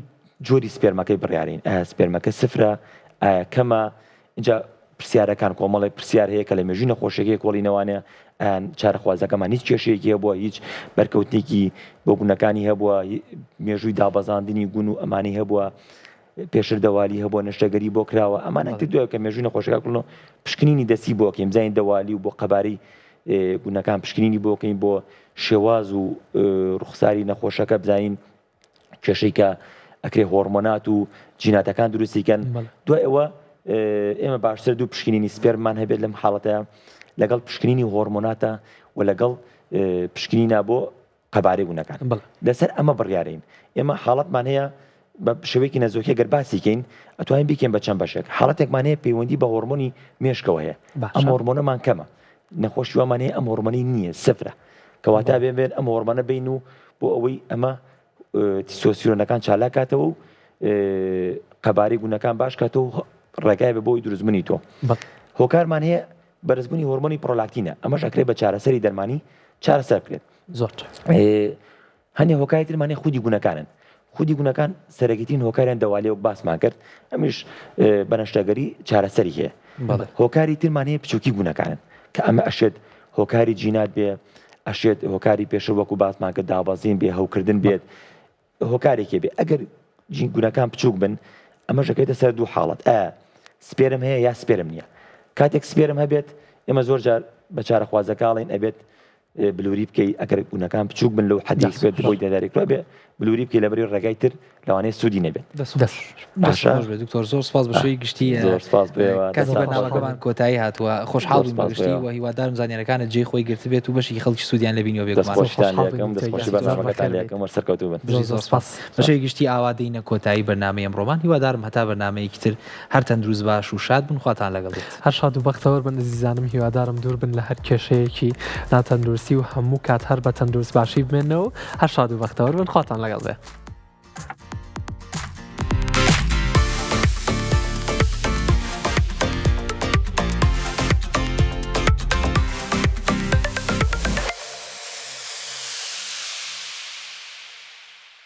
Speaker 3: جۆری سپێرمەکەی بڕیارین ئایا سپێرمەکە سفرە ئایا کەمە ئینجا پرسیارەکان کۆمەڵێک پرسیار هەیە کە لە مێژووی نەخۆشیەکەی کۆڵینەوانە ئەیان چارەخوازەکەمان هیچ کێشەیەکی هەبووە هیچ بەرکەوتنێکی بۆ گونەکانی هەبووە مێژووی دابەزاندنی گون و ئەمانی هەبووە پێشتر دەوالی هەبووە نەشتەگەری بۆ کراوە ئەمانە تر دوای کە مێژووی نەخۆشەکە کڵن و پشکنینی دەستی بۆ کەین بزانین دەوالی و بۆ قەبارەی گونەکان پشکنینی بۆ کەین بۆ شێواز و ڕوخساری نەخۆشەکە بزانین کێشەی کە ئەکرێ هۆرمۆنات و جیناتەکان دروستی کەن دوای ئەوە ئێمە باشتر دوو پشکنینی سپێرمان هەبێت لەم حاڵەتە لەگەڵ پشکنینی هۆرمۆناتە و لەگەڵ پشکنینا بۆ قەبارەی گونەکان لەسەر ئەمە بڕیارین ئێمە حاڵەتمان هەیە بە شێوەیەکی نەزۆکی گەر باسی کەین ئەتوانین بیکەین بە چەند بەشێک حاڵەتێکمان هەیە پەیوەندی بە هۆرمۆنی مێشکەوە هەیە ئەم هۆرمۆنەمان کەمە نەخۆشی وامان هەیە ئەم هۆرمۆنەی نییە سفرە کەواتە بێن بێن ئەم هۆرمۆنە بین و بۆ ئەوەی ئەمە تیسۆسیرۆنەکان چالاکاتەوە و قەبارەی گونەکان باش کاتەوە ڕێگای بە بۆی دروستبوونی تۆ هۆکارمان هەیە. بەرزبوونی هۆرمۆنی پرۆلاکتینە، ئەمەش ئەکرێت بە چارەسەری دەرمانی چارەسەر بکرێت.
Speaker 2: زۆر
Speaker 3: هەندێک هۆکاری ترمان هەیە خودی گونەکانن. خودی گونەکان سەرەکیترین هۆکاریان دەوالیە وەک باسمان کرد، ئەمیش بە نەشتەرگەری چارەسەری هەیە. هۆکاری ترمان هەیە بچووکی گونەکانن کە ئەمە ئەشێت هۆکاری جینات بێ، ئەشێت هۆکاری پێشتر وەکو باسمان کرد دابەزین بێ، هەوکردن بێت، هۆکارێکی بێ. ئەگەر جین گونەکان بچووک بن ئەمەش دەکەوێتە سەر دوو حاڵەت، ئایا سپێرم هەیە یا سپێرم نییە. کاتێک سپێرم هەبێت ئێمە زۆر جار بە چارەخوازەکە ئەڵێین ئەبێت بلوری بکەی ئەگەر گونەکان بچووک بن لەو حەدی بێت بۆی دەداری کرا بێ بلوری بکەی لەبەری ڕێگای تر لەوانەیە سوودی نەبێت.
Speaker 1: دەست باشە بێت دکتۆر زۆر سپاس بە شێوەی گشتی
Speaker 3: زۆر سپاس بۆ ئێوە.
Speaker 1: کاتی بەرنامەکەمان کۆتایی هاتووە خۆشحاڵ بووین بە گشتی و هیوادارم زانیارەکانت جێی خۆی گرتبێت و بەشێکی خەڵکی سوودیان لێ بینیوە
Speaker 3: بێگومان. دەست خۆشتان لێ ئەکەم دەست خۆشی بەرنامەکەتان لێ ئەکەم وە سەرکەوتوو بن.
Speaker 1: زۆر زۆر سپاس. بە شێوەی گشتی ئاوا دێینە کۆتایی بەرنامەی ئەمڕۆمان هیوادارم هەتا بەرنامەیەکی تر هەر تەندروست باش و شاد بن خواتان لەگەڵ بێت.
Speaker 2: هەر شاد و بەختەوەر بن ئەزیزانم هیوادارم دوور بن لە هەر کێشەیەکی ناتەندروستی و هەموو کات هەر بە تەندروست باشی بمێننەوە و هەر شاد و بەختەوەر بن خواتان لەگەڵ بێ.